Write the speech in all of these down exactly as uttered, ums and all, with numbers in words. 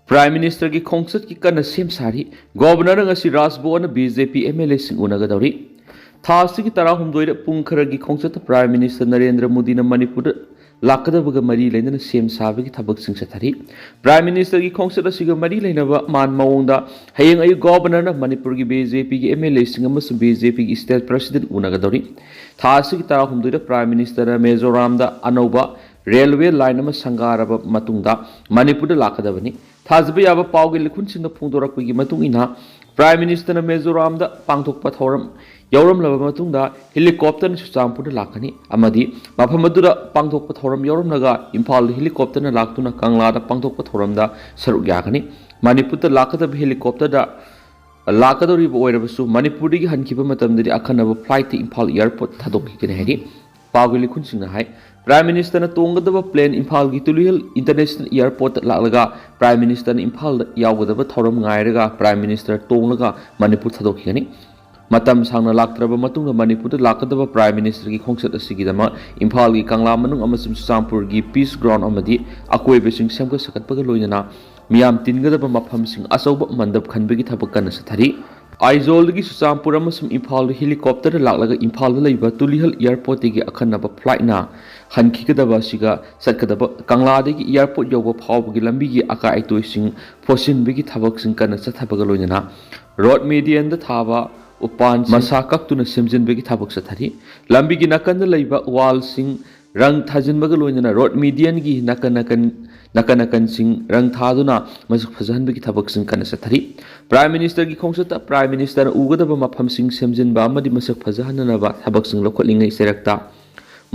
Prime ꯃꯤꯅꯤꯁꯇꯔꯒꯤ ꯈꯣꯡꯆꯠꯀꯤ ꯀꯟꯅ ꯁꯦꯝ ꯁꯥꯔꯤ꯫ ꯒꯣꯕꯔꯅꯔꯅ ꯉꯁꯤ ꯔꯥꯖꯚꯋꯟꯗ B J P M L ꯑꯦꯁꯤꯡ ꯎꯅꯒꯗꯧꯔꯤ꯫ ꯊꯥ ꯑꯁꯤꯒꯤ ꯇꯔꯥꯍꯨꯝꯗꯣꯏꯗ ꯄꯨꯡ ꯈꯔꯒꯤ ꯈꯣꯡꯆꯠꯇ ꯄ꯭ꯔꯥꯏꯝ ꯃꯤꯅꯤꯁꯇꯔ ꯅꯔꯦꯟꯗ꯭ꯔ ꯃꯣꯗꯤꯅ ꯃꯅꯤꯄꯨꯔꯗ ꯂꯥꯛꯀꯗꯕꯒ ꯃꯔꯤ ꯂꯩꯅꯅ ꯁꯦꯝ ꯁꯥꯕꯒꯤ ꯊꯕꯛꯁꯤꯡ ꯆꯠꯊꯔꯤ꯫ ꯄ꯭ꯔꯥꯏꯝ ꯃꯤꯅꯤꯁꯇꯔꯒꯤ ꯈꯣꯡꯆꯠ ꯑꯁꯤꯒ ꯃꯔꯤ ꯂꯩꯅꯕ ꯃꯥꯟ ꯃꯑꯣꯡꯗ ꯍꯌꯦꯡ ꯑꯌꯨꯛ ꯒꯣꯕꯔꯅꯔꯅ ꯃꯅꯤꯄꯨꯔꯒꯤ ꯕꯤ ꯖꯦ ꯄꯤꯒꯤ ꯑꯦꯝ ꯑꯦꯜ ꯑꯦꯁꯤꯡ ꯑꯃꯁꯨꯡ ꯕꯤ ꯖꯦ ꯄꯤꯒꯤ ꯁ꯭ꯇꯦꯠ ꯄ꯭ꯔꯁꯤꯗꯦꯟꯠ ꯎꯅꯒꯗꯧꯔꯤ꯫ ꯊꯥ ꯑꯁꯤꯒꯤ ꯇꯔꯥꯍꯨꯝꯗꯣꯏꯗ ꯄ꯭ꯔꯥꯏꯝ ꯃꯤꯅꯤꯁꯇꯔꯅ ꯃꯤꯖꯣꯔꯥꯝꯗ ꯑꯅꯧꯕ ꯔꯦꯜꯋꯦ ꯂꯥꯏꯟ ꯑꯃ ꯁꯪꯒꯥꯔꯕ ꯃꯇꯨꯡꯗ ꯃꯅꯤꯄꯨꯔꯗ ꯂꯥꯛꯀꯗꯕꯅꯤ꯫ ꯊꯥꯖꯕ ꯌꯥꯕ ꯄꯥꯎꯒꯤ ꯂꯤꯈꯨꯟꯁꯤꯡꯅ ꯐꯣꯡꯗꯣꯔꯛꯄꯒꯤ ꯃꯇꯨꯡ ꯏꯟꯅ, ꯄ꯭ꯔꯥꯏꯝ ꯃꯤꯅꯤꯁꯇꯔꯅ ꯃꯤꯖꯣꯔꯥꯝꯗ ꯄꯥꯡꯊꯣꯛꯄ ꯊꯧꯔꯝ ꯌꯥꯎꯔꯝꯂꯕ ꯃꯇꯨꯡꯗ ꯍꯦꯂꯤꯀꯣꯞꯇꯔꯅ ꯆꯨꯔꯆꯥꯟꯄꯨꯔꯗ ꯂꯥꯛꯀꯅꯤ ꯑꯃꯗꯤ ꯃꯐꯝ ꯑꯗꯨꯗ ꯄꯥꯡꯊꯣꯛꯄ ꯊꯧꯔꯝ ꯌꯥꯎꯔꯝꯂꯒ ꯏꯝꯐꯥꯜꯗ ꯍꯦꯂꯤꯀꯣꯞꯇꯔꯅ ꯂꯥꯛꯇꯨꯅ ꯀꯪꯂꯥꯗ ꯄꯥꯡꯊꯣꯛꯄ ꯊꯧꯔꯝꯗ ꯁꯔꯨꯛ ꯌꯥꯒꯅꯤ꯫ ꯃꯅꯤꯄꯨꯔꯗ ꯂꯥꯛꯀꯗꯕ ꯍꯦꯂꯤꯀꯣꯞꯇꯔꯗ ꯂꯥꯛꯀꯗꯧꯔꯤꯕ ꯑꯣꯏꯔꯕꯁꯨ, ꯃꯅꯤꯄꯨꯔꯗꯒꯤ ꯍꯟꯈꯤꯕ ꯃꯇꯝꯗꯗꯤ ꯑꯈꯟꯅꯕ ꯐ꯭ꯂꯥꯏꯠꯇ ꯏꯝꯐꯥꯜ ꯑꯦꯌꯥꯔꯄꯣꯔꯠ ꯊꯥꯗꯣꯛꯈꯤꯒꯅꯤ ꯍꯥꯏꯔꯤ꯫ ꯄꯥꯎꯒꯤ ꯂꯤꯈꯨꯟꯁꯤꯡꯅ ꯍꯥꯏ, ꯄ꯭ꯔꯥꯏꯝ ꯃꯤꯅꯤꯁꯇꯔꯅ ꯇꯣꯡꯒꯗꯕ ꯄ꯭ꯂꯦꯟ ꯏꯝꯐꯥꯜꯒꯤ ꯇꯨꯂꯤꯍꯜ ꯏꯟꯇꯔꯅꯦꯁꯅꯦꯜ ꯑꯦꯌꯥꯔꯄꯣꯔꯠꯇ ꯂꯥꯛꯂꯒ ꯄ꯭ꯔꯥꯏꯝ ꯃꯤꯅꯤꯁꯇꯔꯅ ꯏꯝꯐꯥꯜꯗ ꯌꯥꯎꯒꯗꯕ ꯊꯧꯔꯝ ꯉꯥꯏꯔꯒ ꯄ꯭ꯔꯥꯏꯝ ꯃꯤꯅꯤꯁꯇꯔ ꯇꯣꯡꯂꯒ ꯃꯅꯤꯄꯨꯔ ꯊꯥꯗꯣꯛꯈꯤꯒꯅꯤ꯫ ꯃꯇꯝ ꯁꯥꯡꯅ ꯂꯥꯛꯇ꯭ꯔꯕ ꯃꯇꯨꯡꯗ ꯃꯅꯤꯄꯨꯔꯗ ꯂꯥꯛꯀꯗꯕ ꯄ꯭ꯔꯥꯏꯝ ꯃꯤꯅꯤꯁꯇꯔꯒꯤ ꯈꯣꯡꯆꯠ ꯑꯁꯤꯒꯤꯗꯃꯛ ꯏꯝꯐꯥꯜꯒꯤ ꯀꯪꯂꯥ ꯃꯅꯨꯡ ꯑꯃꯁꯨꯡ ꯆꯨꯔꯆꯥꯟꯄꯨꯔꯒꯤ ꯄꯤꯁ ꯒ꯭ꯔꯥꯎꯟ ꯑꯃꯗꯤ ꯑꯀꯣꯏꯕꯁꯤꯡ ꯁꯦꯝꯒꯠ ꯁꯥꯒꯠꯄꯒ ꯂꯣꯏꯅꯅ ꯃꯤꯌꯥꯝ ꯇꯤꯟꯒꯗꯕ ꯃꯐꯝꯁꯤꯡ ꯑꯆꯧꯕ ꯃꯟꯗꯞ ꯈꯟꯕꯒꯤ ꯊꯕꯛ ꯀꯟꯅ ꯆꯠꯊꯔꯤ꯫ ꯑꯥꯏꯖꯣꯜꯗꯒꯤ ꯆꯨꯔꯆꯥꯟꯄꯨꯔ ꯑꯃꯁꯨꯡ ꯏꯝꯐꯥꯜꯗ ꯍꯦꯂꯤꯀꯣꯞꯇꯔꯗ ꯂꯥꯛꯂꯒ ꯏꯝꯐꯥꯜꯗ ꯂꯩꯕ ꯇꯨꯂꯤꯍꯜ ꯑꯦꯌꯥꯔꯄꯣꯔꯠꯇꯒꯤ ꯑꯈꯟꯅꯕ ꯐ꯭ꯂꯥꯏꯠꯅ ꯍꯟꯈꯤꯒꯗꯕ ꯑꯁꯤꯒ ꯆꯠꯀꯗꯕ ꯀꯪꯂꯥꯗꯒꯤ ꯑꯦꯌꯥꯔꯄꯣꯔꯠ ꯌꯧꯕ ꯐꯥꯎꯕꯒꯤ ꯂꯝꯕꯤꯒꯤ ꯑꯀꯥꯏ ꯑꯇꯣꯏꯁꯤꯡ ꯐꯣꯠꯆꯤꯟꯕꯒꯤ ꯊꯕꯛꯁꯤꯡ ꯀꯟꯅ ꯆꯠꯊꯕꯒ ꯂꯣꯏꯅꯅ ꯔꯣꯗ ꯃꯦꯗꯤꯌꯟꯗ ꯊꯥꯕ ꯎꯄꯥꯟ ꯃꯁꯥ ꯀꯛꯇꯨꯅ ꯁꯦꯝꯖꯤꯟꯕꯒꯤ ꯊꯕꯛ ꯆꯠꯊꯔꯤ꯫ ꯂꯝꯕꯤꯒꯤ ꯅꯥꯀꯟꯗ ꯂꯩꯕ ꯋꯥꯜꯁꯤꯡ ꯔꯪ ꯊꯥꯖꯤꯟꯕꯒ ꯂꯣꯏꯅꯅ ꯔꯣꯗ ꯃꯦꯗꯤꯌꯟꯒꯤ ꯅꯥꯀꯟ ꯅꯥꯀꯟ, ꯅꯥꯀꯟ ꯅꯥꯀꯟꯁꯤꯡ ꯔꯪ ꯊꯥꯗꯨꯅ ꯃꯁꯛ ꯐꯖꯍꯟꯕꯒꯤ ꯊꯕꯛꯁꯤꯡ ꯀꯟꯅ ꯆꯠꯊꯔꯤ꯫ ꯄ꯭ꯔꯥꯏꯝ ꯃꯤꯅꯤꯁꯇꯔꯒꯤ ꯈꯣꯡꯆꯠꯇ ꯄ꯭ꯔꯥꯏꯝ ꯃꯤꯅꯤꯁꯇꯔꯅ ꯎꯒꯗꯕ ꯃꯐꯝꯁꯤꯡ ꯁꯦꯝꯖꯤꯟꯕ ꯑꯃꯗꯤ ꯃꯁꯛ ꯐꯖꯍꯟꯅꯅꯕ ꯊꯕꯛꯁꯤꯡ ꯂꯧꯈꯠꯂꯤꯉꯩ ꯆꯩꯔꯛꯇ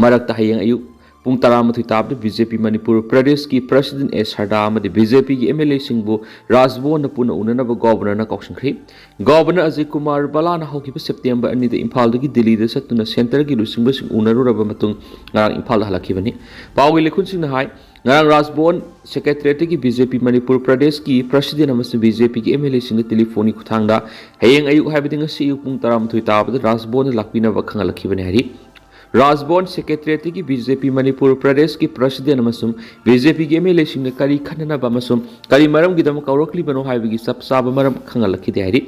ꯃꯔꯛꯇ ꯍꯌꯦꯡ ꯑꯌꯨꯛ ꯄꯨꯡ ꯇꯔꯥꯃꯥꯊꯣꯏ ꯇꯥꯕꯗ ꯕꯤ ꯖꯦ ꯄꯤ ꯃꯅꯤꯄꯨꯔ ꯄ꯭ꯔꯗꯦꯁꯀꯤ ꯄ꯭ꯔꯁꯤꯗꯦꯟꯠ ꯑꯦ ꯁꯔꯗꯥ ꯑꯃꯗꯤ ꯕꯤ ꯖꯦ ꯄꯤꯒꯤ ꯑꯦꯝ ꯑꯦꯜ ꯑꯦꯁꯤꯡꯕꯨ ꯔꯥꯖꯚꯋꯟꯗ ꯄꯨꯟꯅ ꯎꯅꯅꯕ ꯒꯣꯕꯔꯅꯔꯅ ꯀꯧꯁꯤꯟꯈ꯭ꯔꯤ꯫ ꯒꯣꯕꯔꯅꯔ ꯑꯖꯌ ꯀꯨꯃꯥꯔ ꯕꯂꯥꯅ ꯍꯧꯈꯤꯕ ꯁꯦꯞꯇꯦꯝꯕꯔ ꯑꯅꯤꯗ ꯏꯝꯐꯥꯜꯗꯒꯤ ꯗꯤꯜꯂꯤꯗ ꯆꯠꯇꯨꯅ ꯁꯦꯟꯇꯔꯒꯤ ꯂꯨꯆꯤꯡꯕꯁꯤꯡ ꯎꯅꯔꯨꯔꯕ ꯃꯇꯨꯡ ꯉꯔꯥꯡ ꯏꯝꯐꯥꯜꯗ ꯍꯜꯂꯛꯈꯤꯕꯅꯤ꯫ ꯄꯥꯎꯒꯤ ꯂꯤꯈꯨꯟꯁꯤꯡꯅ ꯍꯥꯏ, ꯉꯔꯥꯡ ꯔꯥꯖꯚꯋꯟ ꯁꯦꯀ꯭ꯔꯦꯇꯔꯤꯌꯦꯠꯇꯒꯤ ꯕꯤ ꯖꯦ ꯄꯤ ꯃꯅꯤꯄꯨꯔ ꯄ꯭ꯔꯗꯦꯁꯀꯤ ꯄ꯭ꯔꯁꯤꯗꯦꯟꯠ ꯑꯃꯁꯨꯡ ꯕꯤ ꯖꯦ ꯄꯤꯒꯤ ꯑꯦꯝ ꯑꯦꯜ ꯑꯦꯁꯤꯡꯒ ꯇꯦꯂꯤꯐꯣꯟꯒꯤ ꯈꯨꯠꯊꯥꯡꯗ ꯍꯌꯦꯡ ꯑꯌꯨꯛ, ꯍꯥꯏꯕꯗꯤ ꯉꯁꯤ ꯑꯌꯨꯛ ꯄꯨꯡ ꯇꯔꯥꯃꯥꯊꯣꯏ ꯇꯥꯕꯗ ꯔꯥꯖꯚꯋꯟꯗ ꯂꯥꯛꯄꯤꯅꯕ ꯈꯪꯍꯜꯂꯛꯈꯤꯕꯅꯤ ꯍꯥꯏꯔꯤ꯫ ꯔꯥꯖꯚꯋꯟ ꯁꯦꯀ꯭ꯔꯦꯇꯔꯤꯌꯦꯠꯇꯒꯤ ꯕꯤ ꯖꯦ ꯄꯤ ꯃꯅꯤꯄꯨꯔ ꯄ꯭ꯔꯗꯦꯁꯀꯤ ꯄ꯭ꯔꯁꯤꯗꯦꯟ ꯑꯃꯁꯨꯡ ꯕꯤ ꯖꯦ ꯄꯤꯒꯤ ꯑꯦꯝ ꯑꯦꯜ ꯑꯦꯁꯤꯡꯅ ꯀꯔꯤ ꯈꯟꯅꯅꯕ ꯑꯃꯁꯨꯡ ꯀꯔꯤ ꯃꯔꯝꯒꯤꯗꯃꯛ ꯀꯧꯔꯛꯂꯤꯕꯅꯣ ꯍꯥꯏꯕꯒꯤ ꯆꯞ ꯆꯥꯕ ꯃꯔꯝ ꯈꯪꯍꯜꯂꯛꯈꯤꯗꯦ ꯍꯥꯏꯔꯤ꯫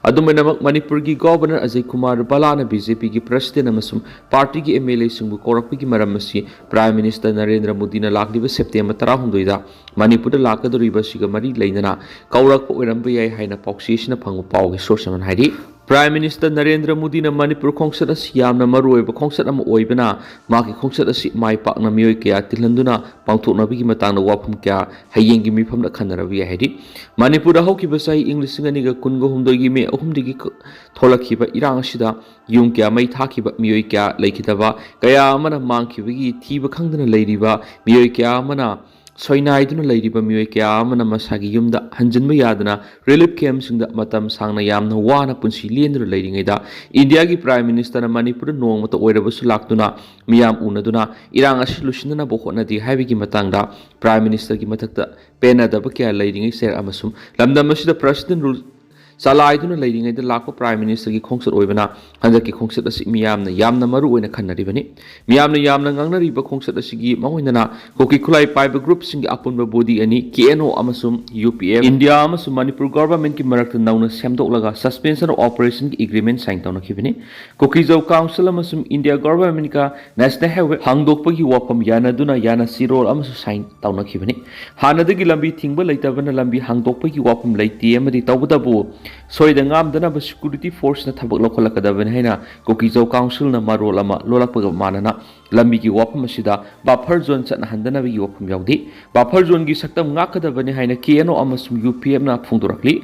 ꯑꯗꯨꯝ ꯑꯣꯏꯅꯃꯛ, ꯃꯅꯤꯄꯨꯔꯒꯤ governor Ajay Kumar ꯕꯂꯥꯅ B J ꯄꯤꯒꯤ ꯄ꯭ꯔꯁꯤꯗꯦꯟ ꯑꯃꯁꯨꯡ ꯄꯥꯔꯇꯤꯒꯤ ꯑꯦꯝ ꯑꯦꯜ ꯑꯦꯁꯤꯡꯕꯨ ꯀꯧꯔꯛꯄꯒꯤ ꯃꯔꯝ ꯑꯁꯤ ꯄ꯭ꯔꯥꯏꯝ ꯃꯤꯅꯤꯁꯇꯔ ꯅꯔꯦꯟꯗ꯭ꯔ ꯃꯣꯗꯤꯅ ꯂꯥꯛꯂꯤꯕ ꯁꯦꯞꯇꯦꯝꯕꯔ ꯇꯔꯥꯍꯨꯝꯗꯣꯏꯗ ꯃꯅꯤꯄꯨꯔꯗ ꯂꯥꯛꯀꯗꯧꯔꯤꯕ ꯑꯁꯤꯒ ꯃꯔꯤ ꯂꯩꯅꯅ ꯀꯧꯔꯛꯄ ꯑꯣꯏꯔꯝꯕ ꯌꯥꯏ ꯍꯥꯏꯅ ꯄꯥꯎꯆꯦꯁꯤꯅ ꯐꯪꯕ ꯄꯥꯎꯒꯤ ꯁꯣꯔꯁ ꯑꯃꯅ ꯍꯥꯏꯔꯤ꯫ ꯄ꯭ꯔꯥꯏꯝ ꯃꯤꯅꯤꯁꯇꯔ ꯅꯔꯦꯟꯗ꯭ꯔ ꯃꯣꯗꯤꯅ ꯃꯅꯤꯄꯨꯔ ꯈꯣꯡꯆꯠ ꯑꯁꯤ ꯌꯥꯝꯅ ꯃꯔꯨꯑꯣꯏꯕ ꯈꯣꯡꯆꯠ ꯑꯃ ꯑꯣꯏꯕꯅ, ꯃꯍꯥꯛꯀꯤ ꯈꯣꯡꯆꯠ ꯑꯁꯤ ꯃꯥꯏ ꯄꯥꯛꯅ ꯃꯤꯑꯣꯏ ꯀꯌꯥ ꯇꯤꯜꯍꯟꯗꯨꯅ ꯄꯥꯡꯊꯣꯛꯅꯕꯒꯤ ꯃꯇꯥꯡꯗ ꯋꯥꯐꯝ ꯀꯌꯥ ꯍꯌꯦꯡꯒꯤ ꯃꯤꯐꯝꯗ ꯈꯟꯅꯔꯕ ꯌꯥꯏ ꯍꯥꯏꯔꯤ꯫ ꯃꯅꯤꯄꯨꯔꯗ ꯍꯧꯈꯤꯕ ꯆꯍꯤ ꯏꯪ ꯂꯤꯁꯤꯡ ꯑꯅꯤꯒ ꯀꯨꯟꯒ ꯍꯨꯝꯗꯣꯏꯒꯤ ꯃꯦ ꯑꯍꯨꯝꯗꯒꯤ ꯊꯣꯛꯂꯛꯈꯤꯕ ꯏꯔꯥꯡ ꯑꯁꯤꯗ ꯌꯨꯝ ꯀꯌꯥ ꯃꯩ ꯊꯥꯈꯤꯕ, ꯃꯤꯑꯣꯏ ꯀꯌꯥ ꯂꯩꯈꯤꯗꯕ, ꯀꯌꯥ ꯑꯃꯅ ꯃꯥꯡꯈꯤꯕꯒꯤ ꯊꯤꯕ ꯈꯪꯗꯅ ꯂꯩꯔꯤꯕ ꯃꯤꯑꯣꯏ ꯀꯌꯥ ꯑꯃꯅ ꯁꯣꯏꯅꯥꯏꯗꯨꯅ ꯂꯩꯔꯤꯕ ꯃꯤꯑꯣꯏ ꯀꯌꯥ ꯑꯃꯅ ꯃꯁꯥꯒꯤ ꯌꯨꯝꯗ ꯍꯟꯖꯤꯟꯕ ꯌꯥꯗꯅ ꯔꯤꯂꯤꯐ ꯀꯦꯝꯞꯁꯤꯡꯗ ꯃꯇꯝ ꯁꯥꯡꯅ ꯌꯥꯝꯅ ꯋꯥꯅ ꯄꯨꯟꯁꯤ ꯂꯦꯟꯗꯨꯅ ꯂꯩꯔꯤꯉꯩꯗ, ꯏꯟꯗꯤꯌꯥꯒꯤ ꯄ꯭ꯔꯥꯏꯝ ꯃꯤꯅꯤꯁꯇꯔꯅ ꯃꯅꯤꯄꯨꯔꯗ ꯅꯣꯡꯃꯇ ꯑꯣꯏꯔꯕꯁꯨ ꯂꯥꯛꯇꯨꯅ ꯃꯤꯌꯥꯝ ꯎꯅꯗꯨꯅ ꯏꯔꯥꯡ ꯑꯁꯤ ꯂꯣꯏꯁꯤꯟꯅꯅꯕ ꯍꯣꯠꯅꯗꯦ ꯍꯥꯏꯕꯒꯤ ꯃꯇꯥꯡꯗ ꯄ꯭ꯔꯥꯏꯝ ꯃꯤꯅꯤꯁꯇꯔꯒꯤ ꯃꯊꯛꯇ ꯄꯦꯟꯅꯗꯕ ꯀꯌꯥ ꯂꯩꯔꯤꯉꯩ ꯆꯩꯔꯥꯛ ꯑꯃꯁꯨꯡ ꯂꯝꯗꯝ ꯑꯁꯤꯗ ꯄ꯭ꯔꯁꯤꯗꯦꯟ ꯔꯨꯜ ꯆꯂꯥꯏꯗꯨꯅ ꯂꯩꯔꯤꯉꯩꯗ ꯂꯥꯛꯄ ꯄ꯭ꯔꯥꯏꯝ ꯃꯤꯅꯤꯁꯇꯔꯒꯤ ꯈꯣꯡꯆꯠ ꯑꯣꯏꯕꯅ ꯍꯟꯗꯛꯀꯤ ꯈꯣꯡꯆꯠ ꯑꯁꯤ ꯃꯤꯌꯥꯝꯅ ꯌꯥꯝꯅ ꯃꯔꯨ ꯑꯣꯏꯅ ꯈꯟꯅꯔꯤꯕꯅꯤ꯫ ꯃꯤꯌꯥꯝꯅ ꯌꯥꯝꯅ ꯉꯥꯡꯅꯔꯤꯕ ꯈꯣꯡꯆꯠ ꯑꯁꯤꯒꯤ ꯃꯥꯡꯑꯣꯏꯅꯅ ꯀꯨꯀꯤ ꯈꯨꯠꯂꯥꯏ ꯄꯥꯏꯕ ꯒ꯭ꯔꯨꯞꯁꯤꯡꯒꯤ ꯑꯄꯨꯟꯕ ꯕꯣꯗꯤ ꯑꯅꯤ, ꯀꯦ ꯑꯦꯟ ꯑꯣ ꯑꯃꯁꯨꯡ ꯌꯨ ꯄꯤ ꯑꯦꯐ, ꯏꯟꯗꯤꯌꯥ ꯑꯃꯁꯨꯡ ꯃꯅꯤꯄꯨꯔ ꯒꯣꯚꯔꯟꯃꯦꯟꯠꯀꯤ ꯃꯔꯛꯇ ꯅꯧꯅ ꯁꯦꯝꯗꯣꯛꯂꯒ Suspension of Operation Agreement sign ꯇꯧꯅꯈꯤꯕꯅꯤ꯫ ꯀꯨꯀꯤꯖꯧ ꯀꯥꯎꯟꯁꯤꯜ ꯑꯃꯁꯨꯡ ꯏꯟꯗꯤꯌꯥ ꯒꯣꯚꯔꯟꯃꯦꯟꯠꯀ ꯅꯦꯁꯅꯦꯜ ꯍꯥꯏꯋꯦ ꯍꯥꯡꯗꯣꯛꯄꯒꯤ ꯋꯥꯐꯝ ꯌꯥꯅꯗꯨꯅ ꯌꯥꯅꯁꯤꯔꯣꯜ ꯑꯃꯁꯨ ꯁꯥꯏꯟ ꯇꯧꯅꯈꯤꯕꯅꯤ꯫ ꯍꯥꯟꯅꯗꯒꯤ ꯂꯝꯕꯤ ꯊꯤꯡꯕ ꯂꯩꯇꯕꯅ ꯂꯝꯕꯤ ꯍꯥꯡꯗꯣꯛꯄꯒꯤ ꯋꯥꯐꯝ ꯂꯩꯇꯦ ꯑꯃꯗꯤ ꯇꯧꯕꯇꯕꯨ ꯁꯣꯏꯗ ꯉꯥꯝꯗꯅꯕ ꯁꯦꯀ꯭ꯌꯨꯔꯤꯇꯤ ꯐꯣꯔꯁꯅ ꯊꯕꯛ ꯂꯧꯈꯠꯂꯛꯀꯗꯕꯅꯤ ꯍꯥꯏꯅ ꯀꯨꯀꯤꯖꯧ ꯀꯥꯎꯟꯁꯤꯜꯅ ꯃꯔꯣꯜ ꯑꯃ ꯂꯣꯜꯂꯛꯄꯒ ꯃꯥꯟꯅꯅ ꯂꯝꯕꯤꯒꯤ ꯋꯥꯐꯝ ꯑꯁꯤꯗ ꯕꯐꯔ ꯖꯣꯟ ꯆꯠꯅꯍꯟꯗꯅꯕꯒꯤ ꯋꯥꯐꯝ ꯌꯥꯎꯗꯦ꯫ ꯕꯐꯔ ꯖꯣꯟꯒꯤ ꯁꯛꯇꯝ ꯉꯥꯛꯀꯗꯕꯅꯤ ꯍꯥꯏꯅ ꯀꯦ ꯑꯦꯟ ꯑꯣ ꯑꯃꯁꯨꯡ ꯌꯨ ꯄꯤ ꯑꯦꯐꯅ ꯐꯣꯡꯗꯣꯔꯛꯂꯤ꯫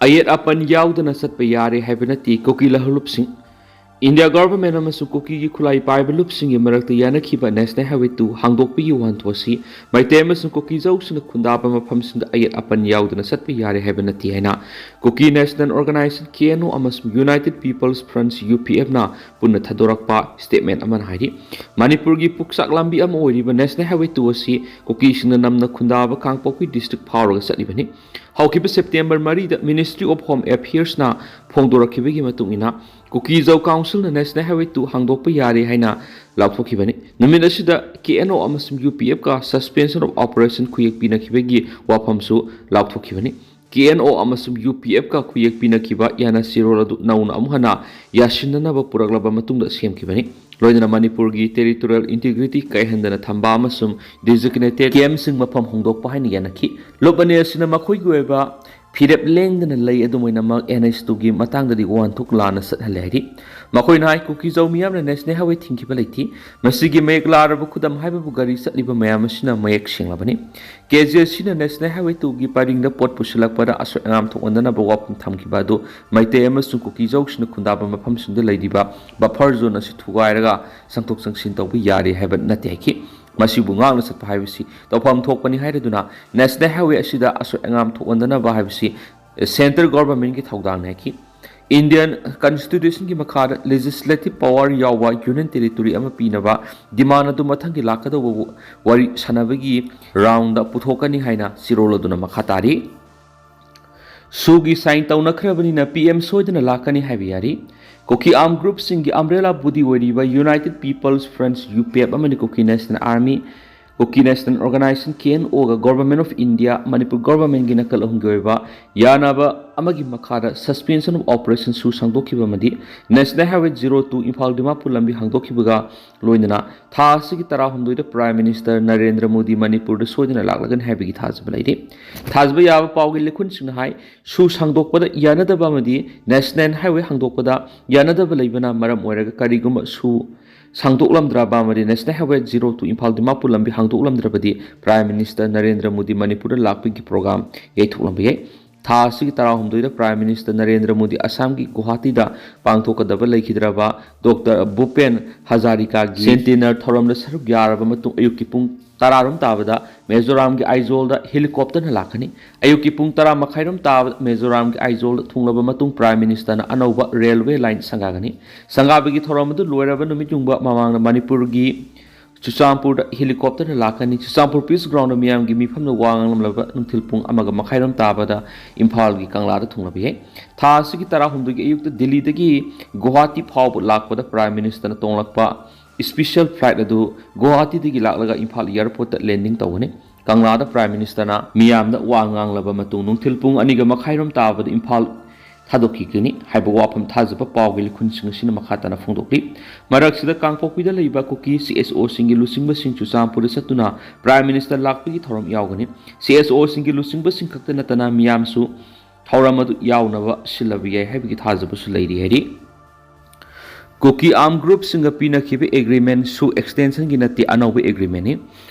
ꯑꯌꯦꯠ ꯑꯄꯟ ꯌꯥꯎꯗꯅ ꯆꯠꯄ ꯌꯥꯔꯦ ꯍꯥꯏꯕ ꯅꯠꯇꯦ ꯀꯨꯀꯤ ꯂꯍꯂꯨꯞꯁꯤꯡ꯫ ꯏꯟꯗꯤꯌꯥ ꯒꯣꯚꯔꯟꯃꯦꯟꯠ ꯑꯃꯁꯨꯡ ꯀꯨꯀꯤꯒꯤ ꯈꯨꯠꯂꯥꯏ ꯄꯥꯏꯕ ꯂꯨꯞꯁꯤꯡꯒꯤ ꯃꯔꯛꯇ ꯌꯥꯅꯈꯤꯕ ꯅꯦꯁꯅꯦꯜ ꯍꯥꯏꯋꯦ ꯇꯨ ꯍꯥꯡꯗꯣꯛꯄꯒꯤ ꯋꯥꯍꯟꯊꯣꯛ ꯑꯁꯤ ꯃꯩꯇꯩ ꯑꯃꯁꯨꯡ ꯀꯨꯀꯤꯖꯧꯁꯤꯡꯅ ꯈꯨꯟꯗꯥꯕ ꯃꯐꯝꯁꯤꯡꯗ ꯑꯌꯦꯠ ꯑꯄꯟ ꯌꯥꯎꯗꯅ ꯆꯠꯄ ꯌꯥꯔꯦ ꯍꯥꯏꯕ ꯅꯠꯇꯦ ꯍꯥꯏꯅ ꯀꯨꯀꯤ ꯅꯦꯁꯅꯦꯜ ꯑꯣꯔꯒꯅꯥꯏꯖꯦꯁꯟ ꯀꯦ ꯑꯦꯟ ꯑꯣ ꯑꯃꯁꯨꯡ ꯌꯨꯅꯥꯏꯇꯦꯗ ꯄꯤꯄꯜꯁ ꯐ꯭ꯔꯟꯠ ꯌꯨ ꯄꯤ ꯑꯦꯐꯅ ꯄꯨꯟꯅ ꯊꯥꯗꯣꯔꯛꯄ ꯁ꯭ꯇꯦꯠꯃꯦꯟꯠ ꯑꯃꯅ ꯍꯥꯏꯔꯤ꯫ ꯃꯅꯤꯄꯨꯔꯒꯤ ꯄꯨꯛꯆꯥꯛ ꯂꯝꯕꯤ ꯑꯃ ꯑꯣꯏꯔꯤꯕ ꯅꯦꯁꯅꯦꯜ ꯍꯥꯏꯋꯦ ꯇꯨ ꯑꯁꯤ ꯀꯨꯀꯤꯁꯤꯡꯅ ꯅꯝꯅ ꯈꯨꯟꯗꯥꯕ ꯀꯥꯡꯄꯣꯛꯄꯤ ꯗꯤꯁꯇ꯭ꯔꯤꯛ ꯐꯥꯎꯔꯒ ꯆꯠꯂꯤꯕꯅꯤ꯫ ꯍꯧꯈꯤꯕ ꯁꯦꯞꯇꯦꯝꯕꯔ ꯃꯔꯤꯗ Ministry of Home Affairsꯅ ꯐꯣꯡꯗꯣꯔꯛꯈꯤꯕꯒꯤ ꯃꯇꯨꯡ ꯏꯟꯅ, ꯀꯨꯀꯤꯖꯧ ꯀꯥꯎꯟꯁꯤꯜꯅ National Highway two ꯍꯥꯡꯗꯣꯛꯄ ꯌꯥꯔꯦ ꯍꯥꯏꯅ ꯂꯥꯎꯊꯣꯛꯈꯤꯕꯅꯤ꯫ ꯅꯨꯃꯤꯠ ꯑꯁꯤꯗ K N O ꯑꯃꯁꯨꯡ U P Fꯀ Suspension of Operation ꯈꯨꯌꯦꯛ ꯄꯤꯅꯈꯤꯕꯒꯤ ꯋꯥꯐꯝꯁꯨ ꯂꯥꯎꯊꯣꯛꯈꯤꯕꯅꯤ꯫ K N O ꯑꯃꯁꯨꯡ U P Fꯀ ꯈꯨꯌꯦꯛ ꯄꯤꯅꯈꯤꯕ ꯌꯥꯅꯁꯤꯔꯣꯜ ꯑꯗꯨ ꯅꯧꯅ ꯑꯃꯨꯛ ꯍꯟꯅ ꯌꯥꯁꯤꯟꯅꯅꯕ ꯄꯨꯔꯛꯂꯕ ꯃꯇꯨꯡꯗ ꯁꯦꯝꯈꯤꯕꯅꯤ꯫ ꯂꯣꯏꯅꯅ ꯃꯅꯤꯄꯨꯔꯒꯤ territorial integrity ꯀꯥꯏꯍꯟꯗꯅ ꯊꯝꯕ ꯑꯃꯁꯨꯡ designated campꯁꯤꯡ ꯃꯐꯝ ꯍꯣꯡꯗꯣꯛꯄ ꯍꯥꯏꯅ ꯌꯥꯅꯈꯤ꯫ ꯂꯨꯞ ꯑꯅꯤ ꯑꯁꯤꯅ ꯃꯈꯣꯏꯒꯤ ꯑꯣꯏꯕ ꯐꯤꯔꯦꯞ ꯂꯦꯡꯗꯅ ꯂꯩ, ꯑꯗꯨꯝ ꯑꯣꯏꯅꯃꯛ N H two ꯒꯤ ꯃꯇꯥꯡꯗꯗꯤ ꯋꯥꯍꯟꯊꯣꯛ ꯂꯥꯟꯅ ꯆꯠꯍꯜꯂꯦ ꯍꯥꯏꯔꯤ꯫ ꯃꯈꯣꯏꯅ ꯍꯥꯏ, ꯀꯨꯀꯤꯖꯧ ꯃꯤꯌꯥꯝꯅ National Highway ꯊꯤꯡꯈꯤꯕ ꯂꯩꯇꯦ꯫ ꯃꯁꯤꯒꯤ ꯃꯌꯦꯛ ꯂꯥꯔꯕ ꯈꯨꯗꯝ ꯍꯥꯏꯕꯕꯨ ꯒꯥꯔꯤ ꯆꯠꯂꯤꯕ ꯃꯌꯥꯝ ꯑꯁꯤꯅ ꯃꯌꯦꯛ ꯁꯦꯡꯂꯕꯅꯤ꯫ K J Cꯅ National Highway two ꯒꯤ ꯄꯔꯤꯡꯗ ꯄꯣꯠ ꯄꯨꯁꯤꯜꯂꯛꯄꯗ ꯑꯁꯣꯏ ꯑꯉꯥꯝ ꯊꯣꯛꯍꯟꯗꯅꯕ ꯋꯥꯐꯝ ꯊꯝꯈꯤꯕ ꯑꯗꯨ ꯃꯩꯇꯩ ꯑꯃꯁꯨꯡ ꯀꯨꯀꯤꯖꯧꯁꯤꯡꯅ ꯈꯨꯟꯗꯥꯕ ꯃꯐꯝꯁꯤꯡꯗ ꯂꯩꯔꯤꯕ buffer zone ꯑꯁꯤ ꯊꯨꯒꯥꯏꯔꯒ ꯆꯪꯊꯣꯛ ꯆꯪꯁꯤꯟ ꯇꯧꯕ ꯌꯥꯔꯦ ꯍꯥꯏꯕ ꯅꯠꯇꯦ ꯍꯥꯏꯈꯤ꯫ ꯃꯁꯤꯕꯨ ꯉꯥꯛꯅ ꯆꯠꯄ ꯍꯥꯏꯕꯁꯤ ꯇꯧꯐꯝ ꯊꯣꯛꯄꯅꯤ ꯍꯥꯏꯔꯗꯨꯅ National Highway ꯑꯁꯤꯗ ꯑꯁꯣꯏ ꯑꯉꯥꯝ ꯊꯣꯛꯍꯟꯗꯅꯕ ꯍꯥꯏꯕꯁꯤ Centre Governmentꯀꯤ ꯊꯧꯗꯥꯡꯅꯤ ꯍꯥꯏꯈꯤ꯫ Indian Constitutionꯒꯤ ꯃꯈꯥꯗ legislative power ꯌꯥꯎꯕ Union Territory ꯑꯃ ꯄꯤꯅꯕ demand ꯑꯗꯨ ꯃꯊꯪꯒꯤ ꯂꯥꯛꯀꯗꯧꯕ ꯋꯥꯔꯤ ꯁꯥꯟꯅꯕꯒꯤ roundꯗ ꯄꯨꯊꯣꯛꯀꯅꯤ ꯍꯥꯏꯅ ꯁꯤꯔꯣꯜ ꯑꯗꯨꯅ ꯃꯈꯥ ꯇꯥꯔꯤ꯫ SoOꯒꯤ sign ꯇꯧꯅꯈ꯭ꯔꯕꯅꯤꯅ P M ꯁꯣꯏꯗꯅ ꯂꯥꯛꯀꯅꯤ ꯍꯥꯏꯕ ꯌꯥꯔꯤ꯫ ꯀꯨꯀꯤ armed groupꯁꯤꯡꯒꯤ umbrella body ꯑꯣꯏꯔꯤꯕ United People's Front, U P F, ꯑꯃꯗꯤ Kuki National Army, Kuki National Organisation, K N Oꯒ Government of India, Manipur governmentꯀꯤ ꯅꯥꯀꯜ ꯑꯍꯨꯝꯒꯤ ꯑꯣꯏꯕ ꯌꯥꯅꯕ ꯑꯃꯒꯤ ꯃꯈꯥꯗ Suspension of Operation SoO ꯁꯥꯡꯗꯣꯛꯈꯤꯕ ꯑꯃꯗꯤ National Highway zero two Imphal Dimapur ꯂꯝꯕꯤ ꯍꯥꯡꯗꯣꯛꯈꯤꯕꯒ ꯂꯣꯏꯅꯅ ꯊꯥ ꯑꯁꯤꯒꯤ ꯇꯔꯥꯍꯨꯝꯗꯣꯏꯗ Prime Minister ꯅꯔꯦꯟꯗ꯭ꯔ ꯃꯣꯗꯤ ꯃꯅꯤꯄꯨꯔꯗ ꯁꯣꯏꯗꯅ ꯂꯥꯛꯂꯒꯅꯤ ꯍꯥꯏꯕꯒꯤ ꯊꯥꯖꯕ ꯂꯩꯔꯤ꯫ ꯊꯥꯖꯕ ꯌꯥꯕ ꯄꯥꯎꯒꯤ ꯂꯤꯈꯨꯟꯁꯤꯡꯅ ꯍꯥꯏ, SoO ꯁꯥꯡꯗꯣꯛꯄꯗ ꯌꯥꯅꯗꯕ ꯑꯃꯗꯤ National Highway ꯍꯥꯡꯗꯣꯛꯄꯗ ꯌꯥꯅꯗꯕ ꯂꯩꯕꯅ ꯃꯔꯝ ꯑꯣꯏꯔꯒ ꯀꯔꯤꯒꯨꯝꯕ SoO ꯁꯥꯡꯗꯣꯛꯂꯝꯗ꯭ꯔꯕ ꯑꯃꯗꯤ National Highway zero two Imphal Dimapur ꯂꯝꯕꯤ ꯍꯥꯡꯗꯣꯛꯂꯝꯗ꯭ꯔꯕꯗꯤ Prime Minister ꯅꯔꯦꯟꯗ꯭ꯔ ꯃꯣꯗꯤ ꯃꯅꯤꯄꯨꯔꯗ ꯂꯥꯛꯄꯒꯤ program ꯌꯩꯊꯣꯛꯂꯝꯕ ꯌꯥꯏ꯫ ꯊꯥ ꯑꯁꯤꯒꯤ ꯇꯔꯥꯍꯨꯝꯗꯣꯏꯗ Prime Minister ꯅꯔꯦꯟꯗ꯭ꯔ ꯃꯣꯗꯤ ꯑꯁꯥꯝꯒꯤ ꯒꯨꯋꯥꯍꯥꯇꯤꯗ ꯄꯥꯡꯊꯣꯛꯀꯗꯕ ꯂꯩꯈꯤꯗ꯭ꯔꯕ Doctor ꯚꯨꯄꯦꯟ ꯍꯖꯥꯔꯤꯀꯥꯒꯤ centenary ꯊꯧꯔꯝꯗ ꯁꯔꯨꯛ ꯌꯥꯔꯕ ꯃꯇꯨꯡ ꯑꯌꯨꯛꯀꯤ ꯄꯨꯡ ꯇꯔꯥꯔꯣꯝ ꯇꯥꯕꯗ ꯃꯤꯖꯣꯔꯥꯝꯒꯤ ꯑꯥꯏꯖꯣꯜꯗ helicopterꯅ ꯂꯥꯛꯀꯅꯤ꯫ ꯑꯌꯨꯛꯀꯤ ꯄꯨꯡ ꯇꯔꯥ ꯃꯈꯥꯏꯔꯣꯝ ꯇꯥꯕꯗ ꯃꯤꯖꯣꯔꯥꯝꯒꯤ ꯑꯥꯏꯖꯣꯜꯗ ꯊꯨꯡꯂꯕ ꯃꯇꯨꯡ Prime Ministerꯅ ꯑꯅꯧꯕ railway line ꯁꯪꯒꯥꯒꯅꯤ꯫ ꯁꯪꯒꯥꯕꯒꯤ ꯊꯧꯔꯝ ꯑꯗꯨ ꯂꯣꯏꯔꯕ ꯅꯨꯃꯤꯠ ꯌꯨꯡꯕ ꯃꯃꯥꯡꯗ ꯃꯅꯤꯄꯨꯔꯒꯤ ꯆꯨꯔꯆꯥꯟꯄꯨꯔꯗ ꯍꯦꯂꯤꯀꯣꯞꯇꯔꯅ ꯂꯥꯛꯀꯅꯤ꯫ ꯆꯨꯔꯆꯥꯟꯄꯨꯔ ꯄꯤꯁ ꯒ꯭ꯔꯥꯎꯟꯗ ꯃꯤꯌꯥꯝꯒꯤ ꯃꯤꯐꯝꯗ ꯋꯥ ꯉꯥꯡꯂꯝꯂꯕ ꯅꯨꯡꯊꯤꯜ ꯄꯨꯡ ꯑꯃꯒ ꯃꯈꯥꯏꯔꯣꯝ ꯇꯥꯕꯗ ꯏꯝꯐꯥꯜꯒꯤ ꯀꯪꯂꯥꯗ ꯊꯨꯡꯂꯕ ꯌꯥꯏ꯫ ꯊꯥ ꯑꯁꯤꯒꯤ ꯇꯔꯥꯍꯨꯝꯗꯣꯏꯒꯤ ꯑꯌꯨꯛꯇ ꯗꯤꯜꯂꯤꯗꯒꯤ ꯒꯨꯋꯥꯍꯥꯇꯤ ꯐꯥꯎꯕ ꯂꯥꯛꯄꯗ ꯄ꯭ꯔꯥꯏꯝ ꯃꯤꯅꯤꯁꯇꯔꯅ ꯇꯣꯡꯂꯛꯄ ꯏꯁꯄꯤꯁꯦꯜ ꯐ꯭ꯂꯥꯏꯠ ꯑꯗꯨ ꯒꯨꯋꯥꯍꯥꯇꯤꯗꯒꯤ ꯂꯥꯛꯂꯒ ꯏꯝꯐꯥꯜ ꯑꯦꯌꯥꯔꯄꯣꯔꯠꯇ ꯂꯦꯟꯗꯤꯡ ꯇꯧꯒꯅꯤ꯫ ꯀꯪꯂꯥꯗ ꯄ꯭ꯔꯥꯏꯝ ꯃꯤꯅꯤꯁꯇꯔꯅ ꯃꯤꯌꯥꯝꯗ ꯋꯥ ꯉꯥꯡꯂꯕ ꯃꯇꯨꯡ ꯅꯨꯡꯊꯤꯜ ꯄꯨꯡ ꯑꯅꯤꯒ ꯃꯈꯥꯏꯔꯣꯝ ꯇꯥꯕꯗ ꯏꯝꯐꯥꯜ ꯊꯥꯗꯣꯛꯈꯤꯒꯅꯤ ꯍꯥꯏꯕ ꯋꯥꯐꯝ ꯊꯥꯖꯕ ꯄꯥꯎꯒꯤ ꯂꯤꯈꯨꯟꯁꯤꯡ ꯑꯁꯤꯅ ꯃꯈꯥ ꯇꯥꯅ ꯐꯣꯡꯗꯣꯛꯂꯤ꯫ ꯃꯔꯛꯁꯤꯗ ꯀꯥꯡꯄꯣꯛꯄꯤꯗ ꯂꯩꯕ ꯀꯨꯀꯤ ꯁꯤ ꯑꯦꯁ ꯑꯣꯁꯤꯡꯒꯤ ꯂꯨꯆꯤꯡꯕꯁꯤꯡ ꯆꯨꯔꯆꯥꯟꯄꯨꯔꯗ ꯆꯠꯇꯨꯅ ꯄ꯭ꯔꯥꯏꯝ ꯃꯤꯅꯤꯁꯇꯔ ꯂꯥꯛꯄꯒꯤ ꯊꯧꯔꯝ ꯌꯥꯎꯒꯅꯤ꯫ ꯁꯤ ꯑꯦꯁ ꯑꯣꯁꯤꯡꯒꯤ ꯂꯨꯆꯤꯡꯕꯁꯤꯡ ꯈꯛꯇ ꯅꯠꯇꯅ ꯃꯤꯌꯥꯝꯁꯨ ꯊꯧꯔꯝ ꯑꯗꯨ ꯌꯥꯎꯅꯕ ꯁꯤꯜꯂꯕ ꯌꯥꯏ ꯍꯥꯏꯕꯒꯤ ꯊꯥꯖꯕꯁꯨ ꯂꯩꯔꯤ ꯍꯥꯏꯔꯤ꯫ ꯀꯨꯀꯤ ꯑꯥꯔꯝ ꯒ꯭ꯔꯨꯞꯁꯤꯡꯒ ꯄꯤꯅꯈꯤꯕ ꯑꯦꯒ꯭ꯔꯤꯃꯦꯟ ꯁꯨ ꯑꯦꯛꯁꯇꯦꯟꯁꯟꯒꯤ ꯅꯠꯇꯦ, ꯑꯅꯧꯕ ꯑꯦꯒ꯭ꯔꯤꯃꯦꯟꯅꯤ꯫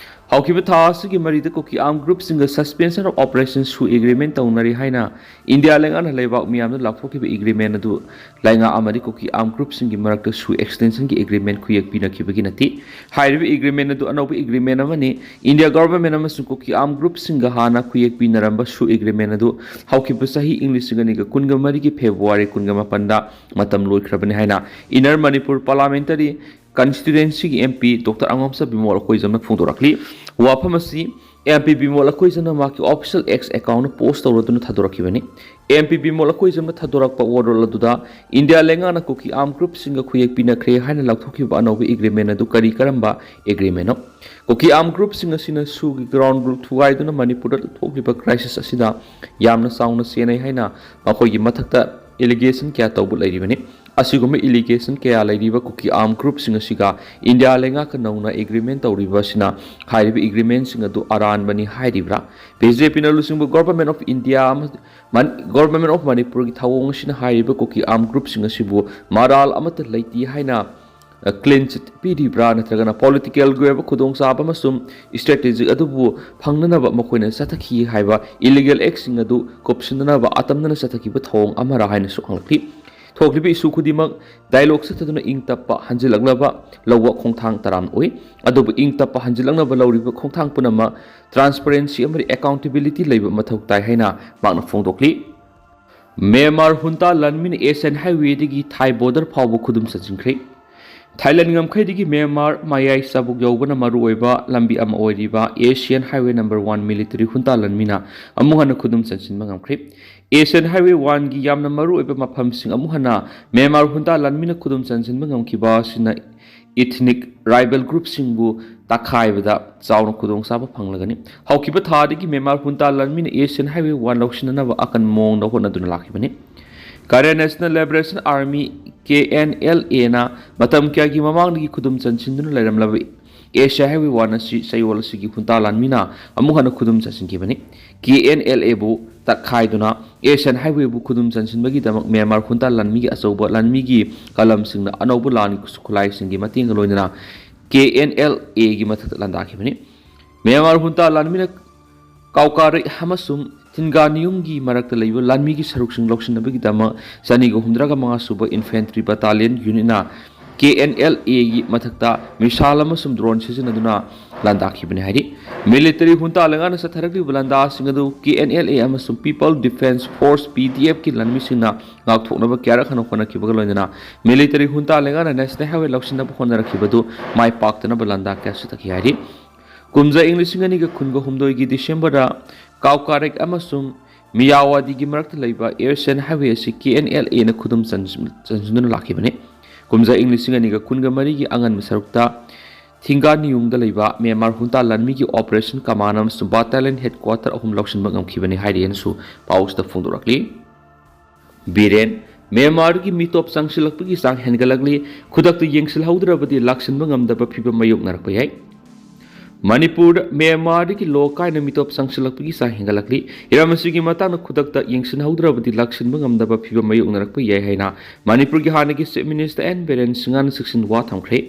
ꯍꯧꯈꯤꯕ ꯊꯥ ꯑꯁꯤꯒꯤ ꯃꯔꯤꯗ ꯀꯨꯀꯤ ꯑꯥꯔꯝ ꯒ꯭ꯔꯨꯞꯁꯤꯡꯒ ꯁꯁꯄꯦꯟꯁꯟ ꯑꯣꯐ ꯑꯣꯄꯔꯦꯁꯟ ꯁꯨ ꯑꯦꯒ꯭ꯔꯤꯃꯦꯟ ꯇꯧꯅꯔꯤ ꯍꯥꯏꯅ ꯏꯟꯗꯤꯌꯥ ꯂꯩꯉꯥꯛꯅ ꯂꯩꯕꯥꯛ ꯃꯤꯌꯥꯝꯗ ꯂꯥꯎꯊꯣꯛꯈꯤꯕ ꯑꯦꯒ꯭ꯔꯤꯃꯦꯟ ꯑꯗꯨ ꯂꯩꯉꯥꯛ ꯑꯃꯗꯤ ꯀꯨꯀꯤ ꯑꯥꯔꯝ ꯒ꯭ꯔꯨꯞꯁꯤꯡꯒꯤ ꯃꯔꯛꯇ ꯁꯨ ꯑꯦꯛꯁꯇꯦꯟꯁꯟꯒꯤ ꯑꯦꯒ꯭ꯔꯤꯃꯦꯟ ꯈꯨꯌꯦꯛ ꯄꯤꯅꯈꯤꯕꯒꯤ ꯅꯠꯇꯦ꯫ ꯍꯥꯏꯔꯤꯕ ꯑꯦꯒ꯭ꯔꯤꯃꯦꯟ ꯑꯗꯨ ꯑꯅꯧꯕ ꯑꯦꯒ꯭ꯔꯤꯃꯦꯟ ꯑꯃꯅꯤ꯫ ꯏꯟꯗꯤꯌꯥ ꯒꯣꯚꯔꯟꯃꯦꯟ ꯑꯃꯁꯨꯡ ꯀꯨꯀꯤ ꯑꯥꯔꯝ ꯒ꯭ꯔꯨꯞꯁꯤꯡꯒ ꯍꯥꯟꯅ ꯈꯨꯌꯦꯛ ꯄꯤꯅꯔꯝꯕ ꯁꯨ ꯑꯦꯒ꯭ꯔꯤꯃꯦꯟ ꯑꯗꯨ ꯍꯧꯈꯤꯕ ꯆꯍꯤ ꯏꯪ ꯂꯤꯁꯤꯡ ꯑꯅꯤꯒ ꯀꯨꯟꯒ ꯃꯔꯤꯒꯤ ꯐꯦꯕ꯭ꯔꯨꯋꯥꯔꯤ ꯀꯨꯟꯒ ꯃꯥꯄꯟꯗ ꯃꯇꯝ ꯂꯣꯏꯈ꯭ꯔꯕꯅꯤ ꯍꯥꯏꯅ ꯏꯟꯅꯔ ꯃꯅꯤꯄꯨꯔ ꯄꯥꯔꯂꯥꯃꯦꯟꯇꯔꯤ ꯀꯟꯁꯇꯤꯇ꯭ꯌꯨꯑꯦꯟꯁꯤꯒꯤ M P doctor Angomcha Bimol ꯑꯩꯈꯣꯏꯖꯝꯅ ꯐꯣꯡꯗꯣꯔꯛꯂꯤ꯫ ꯋꯥꯐꯝ ꯑꯁꯤ ꯑꯦꯝ ꯄꯤ ꯕꯤꯃꯣꯜ ꯑꯩꯈꯣꯏꯖꯝꯅ ꯃꯍꯥꯛꯀꯤ ꯑꯣꯐꯤꯁꯤꯌꯦꯜ ꯑꯦꯛꯁ ꯑꯦꯀꯥꯎꯟꯗ ꯄꯣꯁ ꯇꯧꯔꯗꯨꯅ ꯊꯥꯗꯣꯔꯛꯈꯤꯕꯅꯤ꯫ ꯑꯦꯝ ꯄꯤ ꯕꯤꯃꯣꯜ ꯑꯩꯈꯣꯏꯖꯝꯅ ꯊꯥꯗꯣꯔꯛꯄ ꯋꯥꯔꯣꯜ ꯑꯗꯨꯗ ꯏꯟꯗꯤꯌꯥ ꯂꯩꯉꯥꯛꯅ ꯀꯨꯀꯤ ꯑꯥꯔꯝ ꯒ꯭ꯔꯨꯞꯁꯤꯡꯒ ꯈꯨꯌꯦꯛ ꯄꯤꯅꯈ꯭ꯔꯦ ꯍꯥꯏꯅ ꯂꯥꯎꯊꯣꯛꯈꯤꯕ ꯑꯅꯧꯕ ꯑꯦꯒ꯭ꯔꯤꯃꯦꯟ ꯑꯗꯨ ꯀꯔꯤ ꯀꯔꯝꯕ ꯑꯦꯒ꯭ꯔꯤꯃꯦꯟꯅꯣ? ꯀꯨꯀꯤ ꯑꯥꯔꯝ ꯒ꯭ꯔꯨꯞꯁꯤꯡ ꯑꯁꯤꯅ ꯁꯨꯒꯤ ꯒ꯭ꯔꯥꯎꯟ ꯔꯨꯜ ꯊꯨꯒꯥꯏꯗꯨꯅ ꯃꯅꯤꯄꯨꯔꯗ ꯊꯣꯛꯂꯤꯕ ꯀ꯭ꯔꯥꯏꯁꯤꯁ ꯑꯁꯤꯗ ꯌꯥꯝꯅ ꯆꯥꯎꯅ ꯆꯦꯟꯅꯩ ꯍꯥꯏꯅ ꯃꯈꯣꯏꯒꯤ ꯃꯊꯛꯇ ꯑꯦꯂꯤꯒꯦꯁꯟ ꯀꯌꯥ ꯇꯧꯕ ꯂꯩꯔꯤꯕꯅꯤ꯫ ꯑꯁꯤꯒꯨꯝꯕ ꯑꯦꯂꯤꯒꯦꯁꯟ ꯀꯌꯥ ꯂꯩꯔꯤꯕ ꯀꯨꯀꯤ ꯑꯥꯔꯝ ꯒ꯭ꯔꯨꯞꯁꯤꯡ ꯑꯁꯤꯒ ꯏꯟꯗꯤꯌꯥ ꯂꯩꯉꯥꯛꯀ ꯅꯧꯅ ꯑꯦꯒ꯭ꯔꯤꯃꯦꯟ ꯇꯧꯔꯤꯕ ꯑꯁꯤꯅ ꯍꯥꯏꯔꯤꯕ ꯑꯦꯒ꯭ꯔꯤꯃꯦꯟꯁꯤꯡ ꯑꯗꯨ ꯑꯔꯥꯟꯕꯅꯤ ꯍꯥꯏꯔꯤꯕ꯭ꯔꯥ? ꯕꯤ ꯖꯦ ꯄꯤꯅ ꯂꯨꯆꯤꯡꯕ ꯒꯣꯚꯔꯟꯃꯦꯟ ꯑꯣꯐ ꯏꯟꯗꯤꯌꯥ ꯑꯃ ꯃꯟ-, ꯒꯣꯚꯔꯟꯃꯦꯟ ꯑꯣꯐ ꯃꯅꯤꯄꯨꯔꯒꯤ ꯊꯧꯑꯣꯡ ꯑꯁꯤꯅ ꯍꯥꯏꯔꯤꯕ ꯀꯨꯀꯤ ꯑꯥꯔꯝ ꯒ꯭ꯔꯨꯞꯁꯤꯡ ꯑꯁꯤꯕꯨ ꯃꯔꯥꯜ ꯑꯃꯠꯇ ꯂꯩꯇꯦ ꯍꯥꯏꯅ, ꯑ, ꯀ꯭ꯂꯤꯟ ꯆꯤꯠ ꯄꯤꯔꯤꯕ꯭ꯔꯥ, ꯅꯠꯇ꯭ꯔꯒꯅ ꯄꯣꯂꯤꯇꯤꯀꯦꯜꯒꯤ ꯑꯣꯏꯕ ꯈꯨꯗꯣꯡꯆꯥꯕ ꯑꯃꯁꯨꯡ ꯏꯁꯇ꯭ꯔꯦꯇꯦꯖꯤꯛ ꯑꯗꯨꯕꯨ ꯐꯪꯅꯅꯕ ꯃꯈꯣꯏꯅ ꯆꯠꯊꯈꯤ ꯍꯥꯏꯕ ꯏꯂꯤꯒꯦꯜ ꯑꯦꯛꯁꯤꯡ ꯑꯗꯨ ꯀꯨꯞꯁꯤꯟꯅꯅꯕ ꯑꯇꯝꯅꯅ ꯆꯠꯊꯈꯤꯕ ꯊꯧꯑꯣꯡ ꯑꯃꯔꯥ ꯍꯥꯏꯅꯁꯨ ꯍꯪꯂꯛꯂꯤ꯫ ꯊꯣꯛꯂꯤꯕ ꯏꯁꯨ ꯈꯨꯗꯤꯡꯃꯛ ꯗꯥꯏꯂꯣꯒ ꯆꯠꯊꯗꯨꯅ ꯏꯪ ꯇꯞꯄ ꯍꯟꯖꯤꯜꯂꯛꯅꯕ ꯂꯧꯕ ꯈꯣꯡꯊꯥꯡ ꯇꯔꯥꯝꯅ ꯑꯣꯏ꯫ ꯑꯗꯨꯕꯨ ꯏꯪ ꯇꯞꯄ ꯍꯟꯖꯤꯜꯂꯛꯅꯕ ꯂꯧꯔꯤꯕ ꯈꯣꯡꯊꯥꯡ ꯄꯨꯝꯅꯃꯛ ꯇ꯭ꯔꯥꯟꯁꯄꯔꯦꯟꯁꯤ ꯑꯃꯗꯤ ꯑꯦꯀꯥꯎꯟꯇꯦꯕꯤꯂꯤꯇꯤ ꯂꯩꯕ ꯃꯊꯧ ꯇꯥꯏ ꯍꯥꯏꯅ ꯃꯍꯥꯛꯅ ꯐꯣꯡꯗꯣꯛꯂꯤ꯫ ꯃ꯭ꯌꯥꯟꯃꯥꯔ ꯍꯨꯟꯇꯥ ꯂꯥꯟꯃꯤꯅ ꯑꯦꯁꯤꯌꯥꯟ ꯍꯥꯏꯋꯦꯗꯒꯤ ꯊꯥꯏ ꯕꯣꯔꯗꯔ ꯐꯥꯎꯕ ꯈꯨꯗꯨꯝ ꯆꯟꯁꯤꯟꯈ꯭ꯔꯦ꯫ ꯊꯥꯏꯂꯦꯟ ꯉꯝꯈꯩꯗꯒꯤ ꯃ꯭ꯌꯥꯟꯃꯥꯔ ꯃꯌꯥꯏ ꯆꯕꯨꯛ ꯌꯧꯕꯅ ꯃꯔꯨꯑꯣꯏꯕ ꯂꯝꯕꯤ ꯑꯃ ꯑꯣꯏꯔꯤꯕ Asian Highway number one military junta ꯂꯥꯟꯃꯤꯅ ꯑꯃꯨꯛ ꯍꯟꯅ ꯈꯨꯗꯨꯝ ꯆꯟꯁꯤꯟꯕ ꯉꯝꯈ꯭ꯔꯦ꯫ Asian Highway one ꯒꯤ ꯌꯥꯝꯅ ꯃꯔꯨꯑꯣꯏꯕ ꯃꯐꯝꯁꯤꯡ ꯑꯃꯨꯛ ꯍꯟꯅ ꯃ꯭ꯌꯥꯟꯃꯥꯔ junta ꯂꯥꯟꯃꯤꯅ ꯈꯨꯗꯨꯝ ꯆꯟꯁꯤꯟꯕ ꯉꯝꯈꯤꯕ ꯑꯁꯤꯅ ethnic tribal group ꯁꯤꯡꯕꯨ ꯇꯛꯈꯥꯏꯕꯗ ꯆꯥꯎꯅ ꯈꯨꯗꯣꯡꯆꯥꯕ ꯐꯪꯂꯒꯅꯤ꯫ ꯍꯧꯈꯤꯕ ꯊꯥꯗꯒꯤ ꯃ꯭ꯌꯥꯟꯃꯥꯔ junta ꯂꯥꯟꯃꯤꯅ Asian Highway one ꯂꯧꯁꯤꯟꯅꯅꯕ ꯑꯀꯟꯕ ꯃꯑꯣꯡꯗ ꯍꯣꯠꯅꯗꯨꯅ ꯂꯥꯛꯈꯤꯕꯅꯤ꯫ Karen National Liberation Army, K N L A ꯅ ꯃꯇꯝ ꯀꯌꯥꯒꯤ ꯃꯃꯥꯡꯗꯒꯤ ꯈꯨꯗꯨꯝ ꯆꯟꯁꯤꯟꯗꯨꯅ ꯂꯩꯔꯝꯂꯕ Asian Highway one ꯑꯁꯤ ꯆꯌꯣꯜ ꯑꯁꯤꯒꯤ junta ꯂꯥꯟꯃꯤꯅ ꯑꯃꯨꯛ ꯍꯟꯅ ꯈꯨꯗꯨꯝ ꯆꯟꯁꯤꯟꯈꯤꯕꯅꯤ꯫ K N L A ꯕꯨ ꯇꯛꯈꯥꯏꯗꯨꯅ Asian Highway ꯕꯨ ꯈꯨꯗꯨꯝ ꯆꯟꯁꯤꯟꯕꯒꯤꯗꯃꯛ ꯃ꯭ꯌꯥꯟꯃꯥꯔ junta ꯂꯥꯟꯃꯤꯒꯤ ꯑꯆꯧꯕ ꯂꯥꯟꯃꯤꯒꯤ ꯀꯂꯝꯁꯤꯡꯅ ꯑꯅꯧꯕ ꯂꯥꯟꯒꯤ ꯈꯨꯠꯁꯨ ꯈꯨꯠꯂꯥꯏꯁꯤꯡꯒꯤ ꯃꯇꯦꯡꯒ ꯂꯣꯏꯅꯅ K N L A ꯒꯤ ꯃꯊꯛꯇ ꯂꯥꯟꯗꯥꯈꯤꯕꯅꯤ꯫ ꯃ꯭ꯌꯥꯟꯃꯥꯔ junta ꯂꯥꯟꯃꯤꯅ ꯀꯥꯎꯀꯥꯔꯩ ꯑꯃꯁꯨꯡ ꯊꯤꯟꯒꯥꯅꯤꯌꯨꯡꯒꯤ ꯃꯔꯛꯇ ꯂꯩꯕ ꯂꯥꯟꯃꯤꯒꯤ ꯁꯔꯨꯛꯁꯤꯡ ꯂꯧꯁꯤꯟꯅꯕꯒꯤꯗꯃꯛ ꯆꯅꯤꯒ ꯍꯨꯝꯗ꯭ꯔꯥꯒ ꯃꯉꯥ ꯁꯨꯕ Infantry Battalion Unit ꯅ K N L A ꯒꯤ ꯃꯊꯛꯇ missile ꯑꯃꯁꯨꯡ drone ꯁꯤꯖꯤꯟꯅꯗꯨꯅ ꯂꯥꯟꯗꯥꯈꯤꯕꯅꯤ ꯍꯥꯏꯔꯤ꯫ Military junta ꯂꯩꯉꯥꯛꯅ ꯆꯠꯊꯔꯛꯂꯤꯕ ꯂꯥꯟꯗꯥꯁꯤꯡ ꯑꯗꯨ K N L A ꯑꯃꯁꯨꯡ People Defence Force, P D F ꯀꯤ ꯂꯥꯟꯃꯤꯁꯤꯡꯅ ꯉꯥꯛꯊꯣꯛꯅꯕ ꯀꯌꯥꯔꯛ ꯍꯟꯅ ꯍꯣꯠꯅꯈꯤꯕꯒ ꯂꯣꯏꯅꯅ Military junta ꯂꯩꯉꯥꯛꯅ National Highway ꯂꯧꯁꯤꯟꯅꯕ ꯍꯣꯠꯅꯔꯛꯈꯤꯕꯗꯨ ꯃꯥꯏ ꯄꯥꯛꯇꯅꯕ ꯂꯥꯟꯗꯥ ꯀꯌꯥ ꯆꯠꯊꯈꯤ ꯍꯥꯏꯔꯤ꯫ ꯀꯨꯝꯖꯥ ꯏꯪ ꯂꯤꯁꯤꯡ ꯑꯅꯤꯒ ꯀꯨꯟꯒ ꯍꯨꯝꯗꯣꯏꯒꯤ December ꯗ ꯀꯥꯎꯀꯥꯔꯦꯛ ꯑꯃꯁꯨꯡ ꯃꯤꯌꯥꯋꯥꯗꯤꯒꯤ ꯃꯔꯛꯇ ꯂꯩꯕ Asian Highway ꯑꯁꯤ K N L A ꯅ ꯈꯨꯗꯨꯝ ꯆꯟꯁꯤꯟ-, ꯆꯟꯁꯤꯟꯗꯨꯅ ꯂꯥꯛꯈꯤꯕꯅꯤ꯫ ꯀꯨꯝꯖꯥ ꯏꯪ ꯂꯤꯁꯤꯡ ꯑꯅꯤꯒ ꯀꯨꯟꯒ ꯃꯔꯤꯒꯤ ꯑꯉꯟꯕ ꯁꯔꯨꯛꯇ ꯊꯤꯡꯒꯥꯅꯤꯌꯨꯡꯗ ꯂꯩꯕ ꯃ꯭ꯌꯥꯟꯃꯥꯔ junta ꯂꯥꯟꯃꯤꯒꯤ Operation Command ꯑꯃꯁꯨꯡ Battalion Headquarter ꯑꯍꯨꯝ ꯂꯧꯁꯤꯟꯕ ꯉꯝꯈꯤꯕꯅꯤ ꯍꯥꯏꯔꯤ ꯍꯥꯏꯅꯁꯨ ꯄꯥꯎꯁꯤꯗ ꯐꯣꯡꯗꯣꯔꯛꯂꯤ꯫ ꯕꯤꯔꯦꯟ, ꯃ꯭ꯌꯥꯟꯃꯥꯔꯒꯤ ꯃꯤꯇꯣꯞ ꯆꯪꯁꯤꯜꯂꯛꯄꯒꯤ ꯆꯥꯡ ꯍꯦꯟꯒꯠꯂꯛꯂꯤ꯫ ꯈꯨꯗꯛꯇ ꯌꯦꯡꯁꯤꯜꯍꯧꯗ꯭ꯔꯕꯗꯤ ꯂꯥꯛꯁꯤꯟꯕ ꯉꯝꯗꯕ ꯐꯤꯚꯝ ꯃꯥꯌꯣꯛꯅꯔꯛꯄ ꯌꯥꯏ꯫ ꯃꯅꯤꯄꯨꯔꯗ ꯃ꯭ꯌꯥꯟꯃꯥꯔꯗꯒꯤ ꯂꯣ ꯀꯥꯏꯅ ꯃꯤꯇꯣꯞ ꯆꯪꯁꯤꯜꯂꯛꯄꯒꯤ ꯆꯥꯡ ꯍꯦꯟꯒꯠꯂꯛꯂꯤ꯫ ꯍꯤꯔꯝ ꯑꯁꯤꯒꯤ ꯃꯇꯥꯡꯗ ꯈꯨꯗꯛꯇ ꯌꯦꯡꯁꯤꯟꯍꯧꯗ꯭ꯔꯕꯗꯤ ꯂꯥꯛꯁꯤꯟꯕ ꯉꯝꯗꯕ ꯐꯤꯚꯝ ꯃꯥꯌꯣꯛꯅꯔꯛꯄ ꯌꯥꯏ ꯍꯥꯏꯅ ꯃꯅꯤꯄꯨꯔꯒꯤ ꯍꯥꯟꯅꯒꯤ Chief Minister N ꯕꯤꯔꯦꯟ ꯁꯤꯡꯍꯅ ꯆꯦꯛꯁꯤꯟ ꯋꯥ ꯊꯝꯈ꯭ꯔꯦ꯫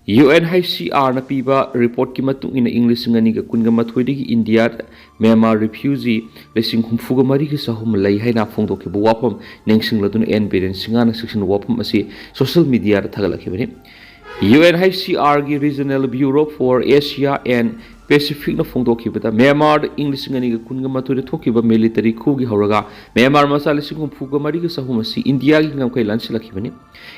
UNHCR ꯅ ꯄꯤꯕ ꯔꯤꯄꯣꯔꯠꯀꯤ ꯃꯇꯨꯡ ꯏꯟꯅ, ꯏꯪ ꯂꯤꯁꯤꯡ ꯑꯅꯤꯒ ꯀꯨꯟꯒ ꯃꯥꯊꯣꯏꯗꯒꯤ ꯏꯟꯗꯤꯌꯥꯗ ꯃ꯭ꯌꯥꯟꯃꯥꯔ refugee ꯂꯤꯁꯤꯡ ꯍꯨꯝꯐꯨꯒ ꯃꯔꯤꯒ ꯆꯍꯨꯝ ꯂꯩ ꯍꯥꯏꯅ ꯐꯣꯡꯗꯣꯛꯈꯤꯕ ꯋꯥꯐꯝ ꯅꯤꯡꯁꯤꯡꯂꯗꯨꯅ N ꯕꯤꯔꯦꯟ ꯁꯤꯡꯍꯅ ꯆꯦꯛꯁꯤꯟ ꯋꯥꯐꯝ ꯑꯁꯤ social media ꯗ ꯊꯥꯒꯠꯂꯛꯈꯤꯕꯅꯤ꯫ UNHCR ꯒꯤ Regional Bureau for Asia and ꯄꯦꯁꯤꯐꯤꯛꯅ ꯐꯣꯡꯗꯣꯛꯈꯤꯕꯗ, ꯃ꯭ꯌꯥꯟꯃꯥꯔꯗ ꯏꯪ ꯂꯤꯁꯤꯡ ꯑꯅꯤꯒ ꯀꯨꯟꯒ ꯃꯥꯊꯣꯏꯗ ꯊꯣꯛꯈꯤꯕ ꯃꯤꯂꯤꯇꯔꯤ ꯈꯨꯒꯤ ꯍꯧꯔꯒ ꯃ꯭ꯌꯥꯟꯃꯥꯔ ꯃꯆꯥ ꯂꯤꯁꯤꯡ ꯍꯨꯝꯐꯨꯒ ꯃꯔꯤꯒ ꯆꯍꯨꯝ ꯑꯁꯤ ꯏꯟꯗꯤꯌꯥꯒꯤ ꯉꯝꯈꯩ ꯂꯥꯟꯁꯤꯜꯂꯛꯈꯤꯕꯅꯤ꯫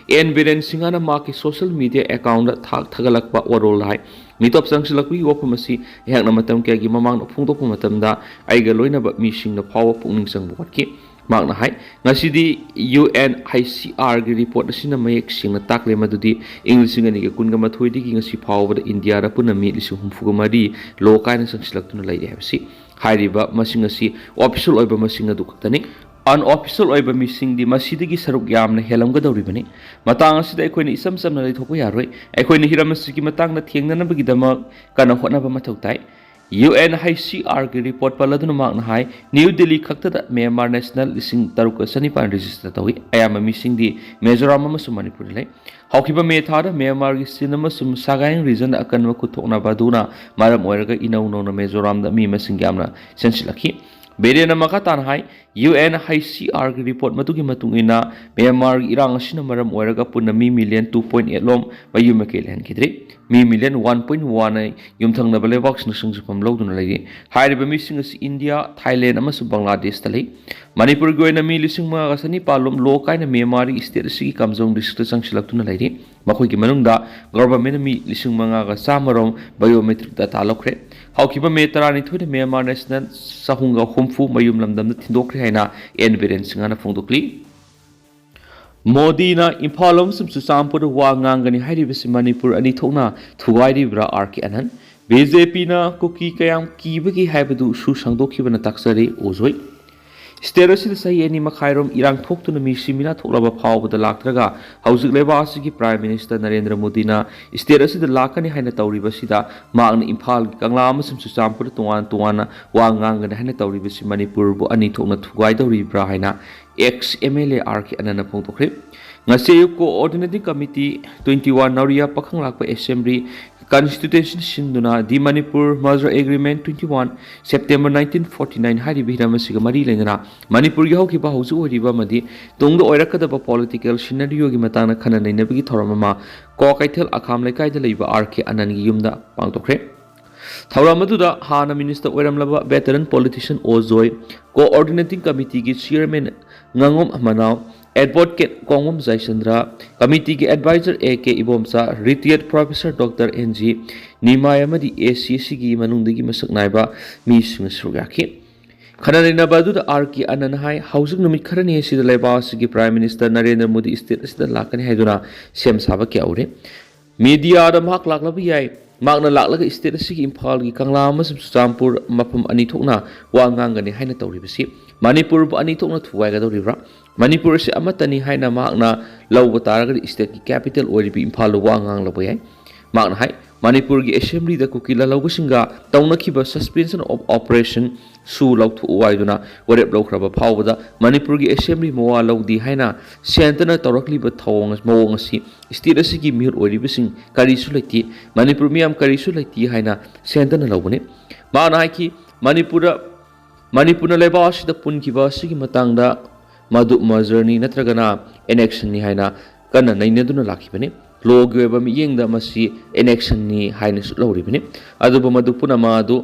ꯑꯦꯟ ꯕꯤꯔꯦꯟ ꯁꯤꯡꯍꯅ ꯃꯍꯥꯛꯀꯤ ꯁꯣꯁꯤꯌꯦꯜ ꯃꯤꯗꯤꯌꯥ ꯑꯦꯀꯥꯎꯟꯗ ꯊꯥꯛ ꯊꯥꯒꯠꯂꯛꯄ ꯋꯥꯔꯣꯜꯗ ꯍꯥꯏ, ꯃꯤꯇꯣꯞ ꯆꯪꯁꯤꯜꯂꯛꯄꯒꯤ ꯋꯥꯐꯝ ꯑꯁꯤ ꯑꯩꯍꯥꯛꯅ ꯃꯇꯝ ꯀꯌꯥꯒꯤ ꯃꯃꯥꯡꯗ ꯐꯣꯡꯗꯣꯛꯄ ꯃꯇꯝꯗ ꯑꯩꯒ ꯂꯣꯏꯅꯕ ꯃꯤꯁꯤꯡꯅ ꯐꯥꯎꯕ ꯄꯨꯛꯅꯤꯡ ꯆꯪꯕ ꯋꯥꯠꯈꯤ꯫ ꯃꯍꯥꯛꯅ ꯍꯥꯏ, ꯉꯁꯤꯗꯤ U N I C ꯑꯥꯔꯒꯤ report ꯑꯁꯤꯅ ꯃꯌꯦꯛ ꯁꯦꯡꯅ ꯇꯥꯛꯂꯦ ꯃꯗꯨꯗꯤ ꯏꯪ ꯂꯤꯁꯤꯡ ꯑꯅꯤꯒ ꯀꯨꯟꯒ ꯃꯥꯊꯣꯏꯗꯒꯤ ꯉꯁꯤ ꯐꯥꯎꯕꯗ ꯏꯟꯗꯤꯌꯥꯗ ꯄꯨꯟꯅ ꯃꯤ ꯂꯤꯁꯤꯡ ꯍꯨꯝꯐꯨꯒ ꯃꯔꯤ ꯂꯣ ꯀꯥꯏꯅ ꯆꯪꯁꯤꯜꯂꯛꯇꯨꯅ ꯂꯩꯔꯦ ꯍꯥꯏꯕꯁꯤ꯫ ꯍꯥꯏꯔꯤꯕ ꯃꯁꯤꯡ ꯑꯁꯤ ꯑꯣꯐꯤꯁꯤꯌꯦꯜ ꯑꯣꯏꯕ ꯃꯁꯤꯡ ꯑꯗꯨ ꯈꯛꯇꯅꯤ꯫ ꯑꯟꯑꯣꯐꯤꯁꯤꯌꯦꯜ ꯑꯣꯏꯕ ꯃꯤꯁꯤꯡꯗꯤ ꯃꯁꯤꯗꯒꯤ ꯁꯔꯨꯛ ꯌꯥꯝꯅ ꯍꯦꯜꯂꯝꯒꯗꯧꯔꯤꯕꯅꯤ꯫ ꯃꯇꯥꯡ ꯑꯁꯤꯗ ꯑꯩꯈꯣꯏꯅ ꯏꯆꯝ ꯆꯝꯅ ꯂꯩꯊꯣꯛꯄ ꯌꯥꯔꯣꯏ꯫ ꯑꯩꯈꯣꯏꯅ ꯍꯤꯔꯝ ꯑꯁꯤꯒꯤ ꯃꯇꯥꯡꯗ ꯊꯦꯡꯅꯅꯕꯒꯤꯗꯃꯛ ꯀꯟꯅ ꯍꯣꯠꯅꯕ ꯃꯊꯧ ꯇꯥꯏ꯫ U N I C ꯑꯥꯔꯒꯤ report ꯄꯜꯂꯗꯨꯅ ꯃꯍꯥꯛꯅ ꯍꯥꯏ, ꯅ꯭ꯌꯨ ꯗꯤꯜꯂꯤ ꯈꯛꯇꯗ ꯃ꯭ꯌꯥꯟꯃꯥꯔ ꯅꯦꯁꯅꯦꯜ ꯂꯤꯁꯤꯡ ꯇꯔꯨꯛꯀ ꯆꯅꯤꯄꯥꯟ ꯔꯦꯖꯤꯁꯇꯔ ꯇꯧꯏ꯫ ꯑꯌꯥꯝꯕ ꯃꯤꯁꯤꯡꯗꯤ ꯃꯤꯖꯣꯔꯥꯝ ꯑꯃꯁꯨꯡ ꯃꯅꯤꯄꯨꯔꯗ ꯂꯩ꯫ ꯍꯧꯈꯤꯕ ꯃꯦ ꯊꯥꯗ ꯃ꯭ꯌꯥꯟꯃꯥꯔꯒꯤ ꯆꯤꯟ ꯑꯃꯁꯨꯡ ꯁꯒꯥꯏꯡ ꯔꯤꯖꯟꯗ ꯑꯀꯟꯕ ꯈꯨꯠꯊꯣꯛꯅꯕ ꯑꯗꯨꯅ ꯃꯔꯝ ꯑꯣꯏꯔꯒ ꯏꯅꯧ ꯅꯧꯅ ꯃꯤꯖꯣꯔꯥꯝꯗ ꯃꯤ ꯃꯁꯤꯡ ꯌꯥꯝꯅ ꯆꯦꯟꯁꯤꯜꯂꯛꯈꯤ꯫ ꯕꯤꯔꯦꯟꯅ ꯃꯈꯥ ꯇꯥꯅ ꯍꯥꯏ, U N I C ꯑꯥꯔꯒꯤ report ꯃꯗꯨꯒꯤ ꯃꯇꯨꯡ ꯏꯟꯅ, ꯃ꯭ꯌꯥꯟꯃꯥꯔꯒꯤ ꯏꯔꯥꯡ ꯑꯁꯤꯅ ꯃꯔꯝ ꯑꯣꯏꯔꯒ ꯄꯨꯟꯅ ꯃꯤ ꯃꯤꯂꯤꯌꯟ ꯇꯨ ꯄꯣꯏꯟ ꯑꯩꯠ ꯂꯣꯝ ꯃꯌꯨꯝ ꯃꯀꯩ ꯂꯩꯍꯟꯈꯤꯗ꯭ꯔꯤ꯫ ꯃꯤ ꯃꯤꯂꯤꯌꯟ ꯋꯥꯟ ꯄꯣꯏꯟ ꯋꯥꯟ ꯌꯨꯝꯊꯪꯅꯕ ꯂꯩꯕꯥꯛꯁꯤꯡꯅ ꯁꯪꯖꯐꯝ ꯂꯧꯗꯨꯅ ꯂꯩꯔꯤ꯫ ꯍꯥꯏꯔꯤꯕ ꯃꯤꯁꯤꯡ ꯑꯁꯤ ꯏꯟꯗꯤꯌꯥ, ꯊꯥꯏꯂꯦꯟ ꯑꯃꯁꯨꯡ ꯕꯪꯒ꯭ꯂꯥꯗꯦꯁꯇ ꯂꯩ꯫ ꯃꯅꯤꯄꯨꯔꯒꯤ ꯑꯣꯏꯅ ꯃꯤ ꯂꯤꯁꯤꯡ ꯃꯉꯥꯒ ꯆꯅꯤꯄꯥꯜ ꯂꯣꯝ ꯂꯣ ꯀꯥꯏꯅ ꯃ꯭ꯌꯥꯟꯃꯥꯔꯒꯤ ꯁ꯭ꯇꯦꯠ ꯑꯁꯤꯒꯤ ꯀꯥꯝꯖꯣꯡ ꯗꯤꯁꯇ꯭ꯔꯤꯛꯇ ꯆꯪꯁꯤꯜꯂꯛꯇꯨꯅ ꯂꯩꯔꯤ꯫ ꯃꯈꯣꯏꯒꯤ ꯃꯅꯨꯡꯗ ꯒꯚꯔꯟꯃꯦꯟꯠꯅ ꯃꯤ ꯂꯤꯁꯤꯡ ꯃꯉꯥꯒ ꯆꯥꯝꯃ ꯔꯣꯝ ꯕꯥꯏꯑꯣꯃꯦꯇ꯭ꯔꯤꯛ ꯗꯇꯥ ꯂꯧꯈ꯭ꯔꯦ꯫ ꯍꯧꯈꯤꯕ ꯃꯦ ꯇꯔꯥꯅꯤꯊꯣꯏꯗ ꯃ꯭ꯌꯥꯟꯃꯥꯔ ꯅꯦꯁꯅꯦꯜ ꯆꯍꯨꯝꯒ ꯍꯨꯝꯐꯨ ꯃꯌꯨꯝ ꯂꯝꯗꯝꯗ ꯊꯤꯟꯗꯣꯛꯈ꯭ꯔꯦ ꯍꯥꯏꯅ ꯑꯦꯟ ꯕꯤꯔꯦꯟ ꯁꯤꯡꯍꯅ ꯐꯣꯡꯗꯣꯛꯂꯤ꯫ ꯃꯣꯗꯤꯅ ꯏꯝꯐꯥꯜ ꯑꯃꯁꯨꯡ ꯆꯨꯔꯆꯥꯟꯄꯨꯔꯗ ꯋꯥ ꯉꯥꯡꯒꯅꯤ ꯍꯥꯏꯔꯤꯕꯁꯤ ꯃꯅꯤꯄꯨꯔ ꯑꯅꯤ ꯊꯣꯛꯅ ꯊꯨꯒꯥꯏꯔꯤꯕ꯭ꯔꯥ? ꯑꯥꯔ ꯀꯦ ꯑꯅꯟ꯫ ꯕꯤ ꯖꯦ ꯄꯤꯅ ꯀꯨꯀꯤ ꯀꯌꯥꯝ ꯀꯤꯕꯒꯦ ꯍꯥꯏꯕꯗꯨꯁꯨ ꯁꯪꯗꯣꯛꯈꯤꯕꯅ ꯇꯥꯛꯆꯔꯤ, ꯑꯣꯖꯣꯏ꯫ ꯁ꯭ꯇꯦꯠ ꯑꯁꯤꯗ ꯆꯍꯤ ꯑꯅꯤ ꯃꯈꯥꯏꯔꯣꯝ ꯏꯔꯥꯡ ꯊꯣꯛꯇꯨꯅ ꯃꯤꯁꯤ ꯃꯤꯅꯥ ꯊꯣꯛꯂꯕ ꯐꯥꯎꯕꯗ ꯂꯥꯛꯇ꯭ꯔꯒ, ꯍꯧꯖꯤꯛ ꯂꯩꯕꯥꯛ ꯑꯁꯤꯒꯤ ꯄ꯭ꯔꯥꯏꯝ ꯃꯤꯅꯤꯁꯇꯔ ꯅꯔꯦꯟꯗ꯭ꯔ ꯃꯣꯗꯤꯅ ꯁ꯭ꯇꯦꯠ ꯑꯁꯤꯗ ꯂꯥꯛꯀꯅꯤ ꯍꯥꯏꯅ ꯇꯧꯔꯤꯕꯁꯤꯗ, ꯃꯍꯥꯛꯅ ꯏꯝꯐꯥꯜꯒꯤ ꯀꯪꯂꯥ ꯑꯃꯁꯨꯡ ꯆꯨꯔꯆꯥꯟꯄꯨꯔꯗ ꯇꯣꯉꯥꯟ ꯇꯣꯉꯥꯟꯅ ꯋꯥ ꯉꯥꯡꯒꯅꯤ ꯍꯥꯏꯅ ꯇꯧꯔꯤꯕꯁꯤ ꯃꯅꯤꯄꯨꯔꯕꯨ ꯑꯅꯤ ꯊꯣꯛꯅ ꯊꯨꯒꯥꯏꯗꯧꯔꯤꯕ꯭ꯔꯥ ꯍꯥꯏꯅ ex M L A R K ꯑꯅꯟꯅ ꯐꯣꯡꯗꯣꯛꯈ꯭ꯔꯦ꯫ ꯉꯁꯤ ꯑꯌꯨꯛ ꯀꯣꯑꯣꯔꯗꯤꯅꯦꯇꯤꯡ ꯀꯃꯤꯇꯤ ꯇ꯭ꯋꯦꯟꯇꯤ ꯋꯥꯟ ꯅꯧꯔꯤꯌꯥ ꯄꯥꯈꯪ ꯂꯥꯛꯄ ꯑꯦꯁꯦꯝꯕ꯭ꯂꯤ ꯀꯟꯁꯇꯤꯇ꯭ꯌꯨꯁꯟ ꯁꯤꯟꯗꯨꯅ the Manipur merger agreement twenty one September nineteen forty nine ꯍꯥꯏꯔꯤꯕ ꯍꯤꯔꯝ ꯑꯁꯤꯒ ꯃꯔꯤ ꯂꯩꯅꯅ ꯃꯅꯤꯄꯨꯔꯒꯤ ꯍꯧꯈꯤꯕ, ꯍꯧꯖꯤꯛ ꯑꯣꯏꯔꯤꯕ ꯑꯃꯗꯤ ꯇꯨꯡꯗ ꯑꯣꯏꯔꯛꯀꯗꯕ ꯄꯣꯂꯤꯇꯤꯀꯦꯜ ꯁꯤꯅꯔꯤꯑꯣꯒꯤ ꯃꯇꯥꯡꯗ ꯈꯟꯅ ꯅꯩꯅꯕꯒꯤ ꯊꯧꯔꯝ ꯑꯃ ꯀ꯭ꯋꯥꯀꯩꯊꯦꯜ ꯑꯈꯥꯝ ꯂꯩꯀꯥꯏꯗ ꯂꯩꯕ ꯑꯥꯔ ꯀꯦ ꯑꯅꯟꯒꯤ ꯌꯨꯝꯗ ꯄꯥꯡꯊꯣꯛꯈ꯭ꯔꯦ꯫ ꯊꯧꯔꯝ ꯑꯗꯨꯗ ꯍꯥꯟꯅ ꯃꯤꯅꯤꯁꯇꯔ ꯑꯣꯏꯔꯝꯂꯕ ꯚꯦꯇꯔꯟ ꯄꯣꯂꯤꯇꯤꯁꯤꯌꯟ ꯑꯣ ꯖꯣꯏ, ꯀꯣꯑꯣꯔꯗꯤꯅꯦꯇꯤꯡ ꯀꯃꯤꯇꯤꯒꯤ ꯆꯤꯌꯔꯃꯦꯟ ꯉꯥꯉꯣꯝ ꯃꯅꯥꯎ, advocate ꯀꯣꯡꯉꯣꯝ ꯖꯌꯆꯟꯗ꯭ꯔ, ꯀꯃꯤꯇꯤꯒꯤ adviser A K Ibomcha, ꯔꯤꯇꯤꯌꯔꯗ professor doctor and G ꯅꯤꯃꯥꯏ ꯑꯃꯗꯤ ꯑꯦ ꯁꯤ ꯁꯤꯒꯤ ꯃꯅꯨꯡꯗꯒꯤ ꯃꯁꯛ ꯅꯥꯏꯕ ꯃꯤꯁꯤꯡꯅ ꯁꯔꯨꯛ ꯌꯥꯈꯤ꯫ ꯈꯟꯅ ꯅꯩꯅꯕ ꯑꯗꯨꯗ ꯑꯥꯔ ꯀꯦ ꯑꯅꯟꯅ ꯍꯥꯏ, ꯍꯧꯖꯤꯛ ꯅꯨꯃꯤꯠ ꯈꯔꯅꯤ ꯑꯁꯤꯗ ꯂꯩꯕꯥꯛ ꯑꯁꯤꯒꯤ prime minister Narendra Modi state ꯑꯁꯤꯗ ꯂꯥꯛꯀꯅꯤ ꯍꯥꯏꯗꯨꯅ ꯁꯦꯝ ꯁꯥꯕ ꯀꯌꯥ ꯎꯔꯦ꯫ ꯃꯤꯗꯤꯌꯥꯗ ꯃꯍꯥꯛ ꯂꯥꯛꯂꯕ ꯌꯥꯏ꯫ ꯃꯍꯥꯛꯅ ꯂꯥꯛꯂꯒ ꯁ꯭ꯇꯦꯠ ꯑꯁꯤꯒꯤ ꯏꯝꯐꯥꯜꯒꯤ ꯀꯪꯂꯥ ꯑꯃꯁꯨꯡ ꯆꯨꯔꯆꯥꯟꯄꯨꯔ ꯃꯐꯝ ꯑꯅꯤ ꯊꯣꯛꯅ ꯋꯥ ꯉꯥꯡꯒꯅꯤ ꯍꯥꯏꯅ ꯇꯧꯔꯤꯕꯁꯤ ꯃꯅꯤꯄꯨꯔꯕꯨ ꯑꯅꯤ ꯊꯣꯛꯅ ꯊꯨꯒꯥꯏꯒꯗꯧꯔꯤꯕ꯭ꯔꯥ? ꯃꯅꯤꯄꯨꯔ ꯑꯁꯤ ꯑꯃꯠꯇꯅꯤ ꯍꯥꯏꯅ ꯃꯍꯥꯛꯅ ꯂꯧꯕ ꯇꯥꯔꯒꯗꯤ ꯁ꯭ꯇꯦꯠꯀꯤ ꯀꯦꯄꯤꯇꯦꯜ ꯑꯣꯏꯔꯤꯕ ꯏꯝꯐꯥꯜꯗ ꯋꯥ ꯉꯥꯡꯂꯛꯄ ꯌꯥꯏ꯫ ꯃꯍꯥꯛꯅ ꯍꯥꯏ, ꯃꯅꯤꯄꯨꯔꯒꯤ ꯑꯦꯁꯦꯝꯕ꯭ꯂꯤꯗ ꯀꯨꯀꯤ ꯂꯥꯜꯍꯧꯕꯁꯤꯡꯒ ꯇꯧꯅꯈꯤꯕ suspension of operation ꯁꯨ ꯂꯧꯊꯣꯛꯎ ꯍꯥꯏꯗꯨꯅ ꯋꯥꯔꯦꯞ ꯂꯧꯈ꯭ꯔꯕ ꯐꯥꯎꯕꯗ ꯃꯅꯤꯄꯨꯔꯒꯤ ꯑꯦꯁꯦꯝꯕ꯭ꯂꯤ ꯃꯋꯥ ꯂꯧꯗꯦ ꯍꯥꯏꯅ ꯁꯦꯟꯇꯔꯅ ꯇꯧꯔꯛꯂꯤꯕ ꯊꯧꯑꯣꯡ ꯃꯑꯣꯡ ꯑꯁꯤ ꯁ꯭ꯇꯦꯠ ꯑꯁꯤꯒꯤ ꯃꯤꯍꯨꯠ ꯑꯣꯏꯔꯤꯕꯁꯤꯡ ꯀꯔꯤꯁꯨ ꯂꯩꯇꯦ, ꯃꯅꯤꯄꯨꯔ ꯃꯤꯌꯥꯝ ꯀꯔꯤꯁꯨ ꯂꯩꯇꯦ ꯍꯥꯏꯅ ꯁꯦꯟꯇꯔꯅ ꯂꯧꯕꯅꯤ꯫ ꯃꯍꯥꯛꯅ ꯍꯥꯏꯈꯤ, ꯃꯅꯤꯄꯨꯔꯗ, ꯃꯅꯤꯄꯨꯔꯅ ꯂꯩꯕꯥꯛ ꯑꯁꯤꯗ ꯄꯨꯟꯈꯤꯕ ꯑꯁꯤꯒꯤ ꯃꯇꯥꯡꯗ ꯃꯗꯨ mergerꯅꯤ ꯅꯠꯇ꯭ꯔꯒꯅ annexionꯅꯤ ꯍꯥꯏꯅ ꯀꯟꯅ ꯅꯩꯅꯗꯨꯅ ꯂꯥꯛꯈꯤꯕꯅꯤ꯫ ꯂꯣꯒꯤ ꯑꯣꯏꯕ ꯃꯤꯠꯌꯦꯡꯗ ꯃꯁꯤ annexionꯅꯤ ꯍꯥꯏꯅꯁꯨ ꯂꯧꯔꯤꯕꯅꯤ꯫ ꯑꯗꯨꯕꯨ ꯃꯗꯨ ꯄꯨꯝꯅꯃꯛ ꯑꯗꯨ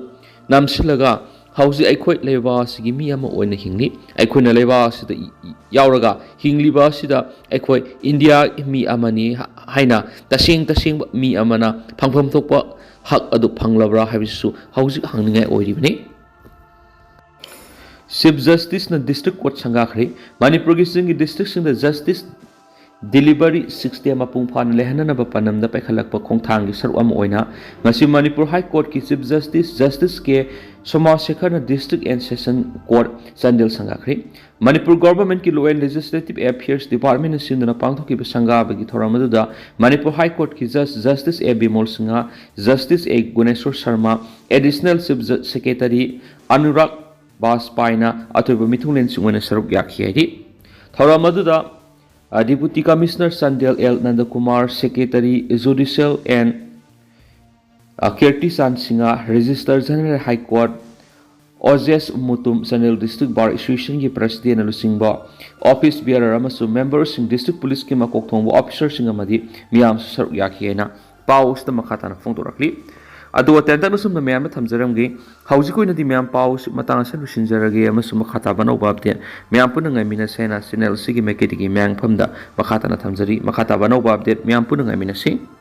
ꯅꯝꯁꯤꯜꯂꯒ ꯍꯧꯖꯤꯛ ꯑꯩꯈꯣꯏ ꯂꯩꯕꯥꯛ ꯑꯁꯤꯒꯤ ꯃꯤ ꯑꯃ ꯑꯣꯏꯅ ꯍꯤꯡꯂꯤ꯫ ꯑꯩꯈꯣꯏꯅ ꯂꯩꯕꯥꯛ ꯑꯁꯤꯗ ꯌꯥꯎꯔꯒ ꯍꯤꯡꯂꯤꯕ ꯑꯁꯤꯗ ꯑꯩꯈꯣꯏ ꯏꯟꯗꯤꯌꯥ ꯃꯤ ꯑꯃꯅꯤ ꯍꯥꯏꯅ ꯇꯁꯦꯡ ꯇꯁꯦꯡꯕ ꯃꯤ ꯑꯃꯅ ꯐꯪꯐꯝ ꯊꯣꯛꯄ ꯍꯛ ꯑꯗꯨ ꯐꯪꯂꯕ꯭ꯔꯥ ꯍꯥꯏꯕꯁꯤꯁꯨ ꯍꯧꯖꯤꯛ ꯍꯪꯅꯤꯡꯉꯥꯏ ꯑꯣꯏꯔꯤꯕꯅꯤ꯫ ꯆꯤꯐ ꯖꯁꯇꯤꯁꯅ ꯗꯤꯁꯇ꯭ꯔꯤꯛ ꯀꯣꯔꯠ ꯁꯪꯒꯥꯈ꯭ꯔꯦ꯫ ꯃꯅꯤꯄꯨꯔꯒꯤ ꯆꯤꯡꯒꯤ ꯗꯤꯁꯇ꯭ꯔꯤꯛꯁꯤꯡꯗ ꯖꯁꯇꯤꯁ ꯗꯤꯂꯤꯚꯔꯤ ꯁꯤꯁꯇꯦꯝ ꯃꯄꯨꯡ ꯐꯥꯅ ꯂꯩꯍꯟꯅꯅꯕ ꯄꯥꯟꯗꯝꯗ ꯄꯥꯏꯈꯠꯂꯛꯄ ꯈꯣꯡꯊꯥꯡꯒꯤ ꯁꯔꯨꯛ ꯑꯃ ꯑꯣꯏꯅ ꯉꯁꯤ ꯃꯅꯤꯄꯨꯔ ꯍꯥꯏ ꯀꯣꯔꯠꯀꯤ ꯆꯤꯐ ꯖꯁꯇꯤꯁ ꯖꯁꯇꯤꯁ ꯀꯦ ꯁꯣꯃꯥꯁꯦꯈꯔꯅ district and session court Chandel ꯁꯪꯒꯥꯈ꯭ꯔꯦ꯫ ꯃꯅꯤꯄꯨꯔ ꯒꯣꯚꯔꯟꯃꯦꯟꯠꯀꯤ ꯂꯣ ꯑꯦꯟ ꯂꯦꯖꯤꯁꯂꯦꯇꯤꯚ ꯑꯦꯐꯤꯌꯔꯁ ꯗꯤꯄꯥꯔꯠꯃꯦꯟꯠꯅ ꯁꯤꯟꯗꯨꯅ ꯄꯥꯡꯊꯣꯛꯈꯤꯕ ꯁꯪꯒꯥꯕꯒꯤ ꯊꯧꯔꯝ ꯑꯗꯨꯗ ꯃꯅꯤꯄꯨꯔ ꯍꯥꯏ ꯀꯣꯔꯠꯀꯤ ꯖꯁ justice A Bimol Singh, justice A Guneshor Sharma, additional chief ꯖ-, ꯁꯦꯀ꯭ꯔꯦꯇꯔꯤ ꯑꯅꯨꯔꯥꯒ ꯕꯥꯖꯄꯥꯏꯅ ꯑꯊꯣꯏꯕ ꯃꯤꯊꯨꯡꯂꯦꯟꯁꯤꯡ ꯑꯣꯏꯅ ꯁꯔꯨꯛ ꯌꯥꯈꯤ ꯍꯥꯏꯔꯤ꯫ ꯊꯧꯔꯝ ꯑꯗꯨꯗ, ꯑ, deputy commissioner Chandel L Nandakumar, secretary judicial and, ꯑ, Kirti Chand Singh, register general high court, Ojesh Mutum, Chandel district bar ꯑꯦꯁꯣꯁꯤꯌꯦꯁꯟꯒꯤ ꯄ꯭ꯔꯦꯁꯤꯗꯦꯟꯅ ꯂꯨꯆꯤꯡꯕ ꯑꯣꯐꯤꯁ ꯕꯤꯌꯥꯔꯔ ꯑꯃꯁꯨꯡ ꯃꯦꯝꯕꯔꯁꯤꯡ, ꯗꯤꯁꯇ꯭ꯔꯤꯛ ꯄꯨꯂꯤꯁꯀꯤ ꯃꯀꯣꯛ ꯊꯣꯡꯕ ꯑꯣꯐꯤꯁꯔꯁꯤꯡ ꯑꯃꯗꯤ ꯃꯤꯌꯥꯝꯁꯨ ꯁꯔꯨꯛ ꯌꯥꯈꯤ ꯍꯥꯏꯅ ꯄꯥꯎ ꯑꯁꯤꯗ ꯃꯈꯥ ꯇꯥꯅ ꯐꯣꯡꯗꯣꯔꯛꯂꯤ꯫ ꯑꯗꯣ ꯑꯇꯦꯟꯇꯛꯅ ꯁꯨꯝꯅ ꯃꯌꯥꯝꯗ ꯊꯝꯖꯔꯝꯒꯦ꯫ ꯍꯧꯖꯤꯛꯀꯤ ꯑꯣꯏꯅꯗꯤ ꯃꯌꯥꯝ ꯄꯥꯎ ꯃꯇꯥꯡ ꯑꯁꯤꯗ ꯂꯣꯏꯁꯤꯟꯖꯔꯒꯦ, ꯑꯃꯁꯨꯡ ꯃꯈꯥ ꯇꯥꯕ ꯑꯅꯧꯕ update ꯃꯌꯥꯝ ꯄꯨꯟꯅ ꯉꯥꯏꯃꯤꯟꯅꯁꯦ ꯍꯥꯏꯅ channel ꯑꯁꯤꯒꯤ ꯃꯥꯏꯀꯩꯗꯒꯤ ꯃꯌꯥꯝ ꯃꯐꯝꯗ ꯃꯈꯥ ꯇꯥꯅ ꯊꯝꯖꯔꯤ꯫ ꯃꯈꯥ ꯇꯥꯕ ꯑꯅꯧꯕ update ꯃꯌꯥꯝ ꯄꯨꯟꯅ ꯉꯥꯏꯃꯤꯟꯅꯁꯤ꯫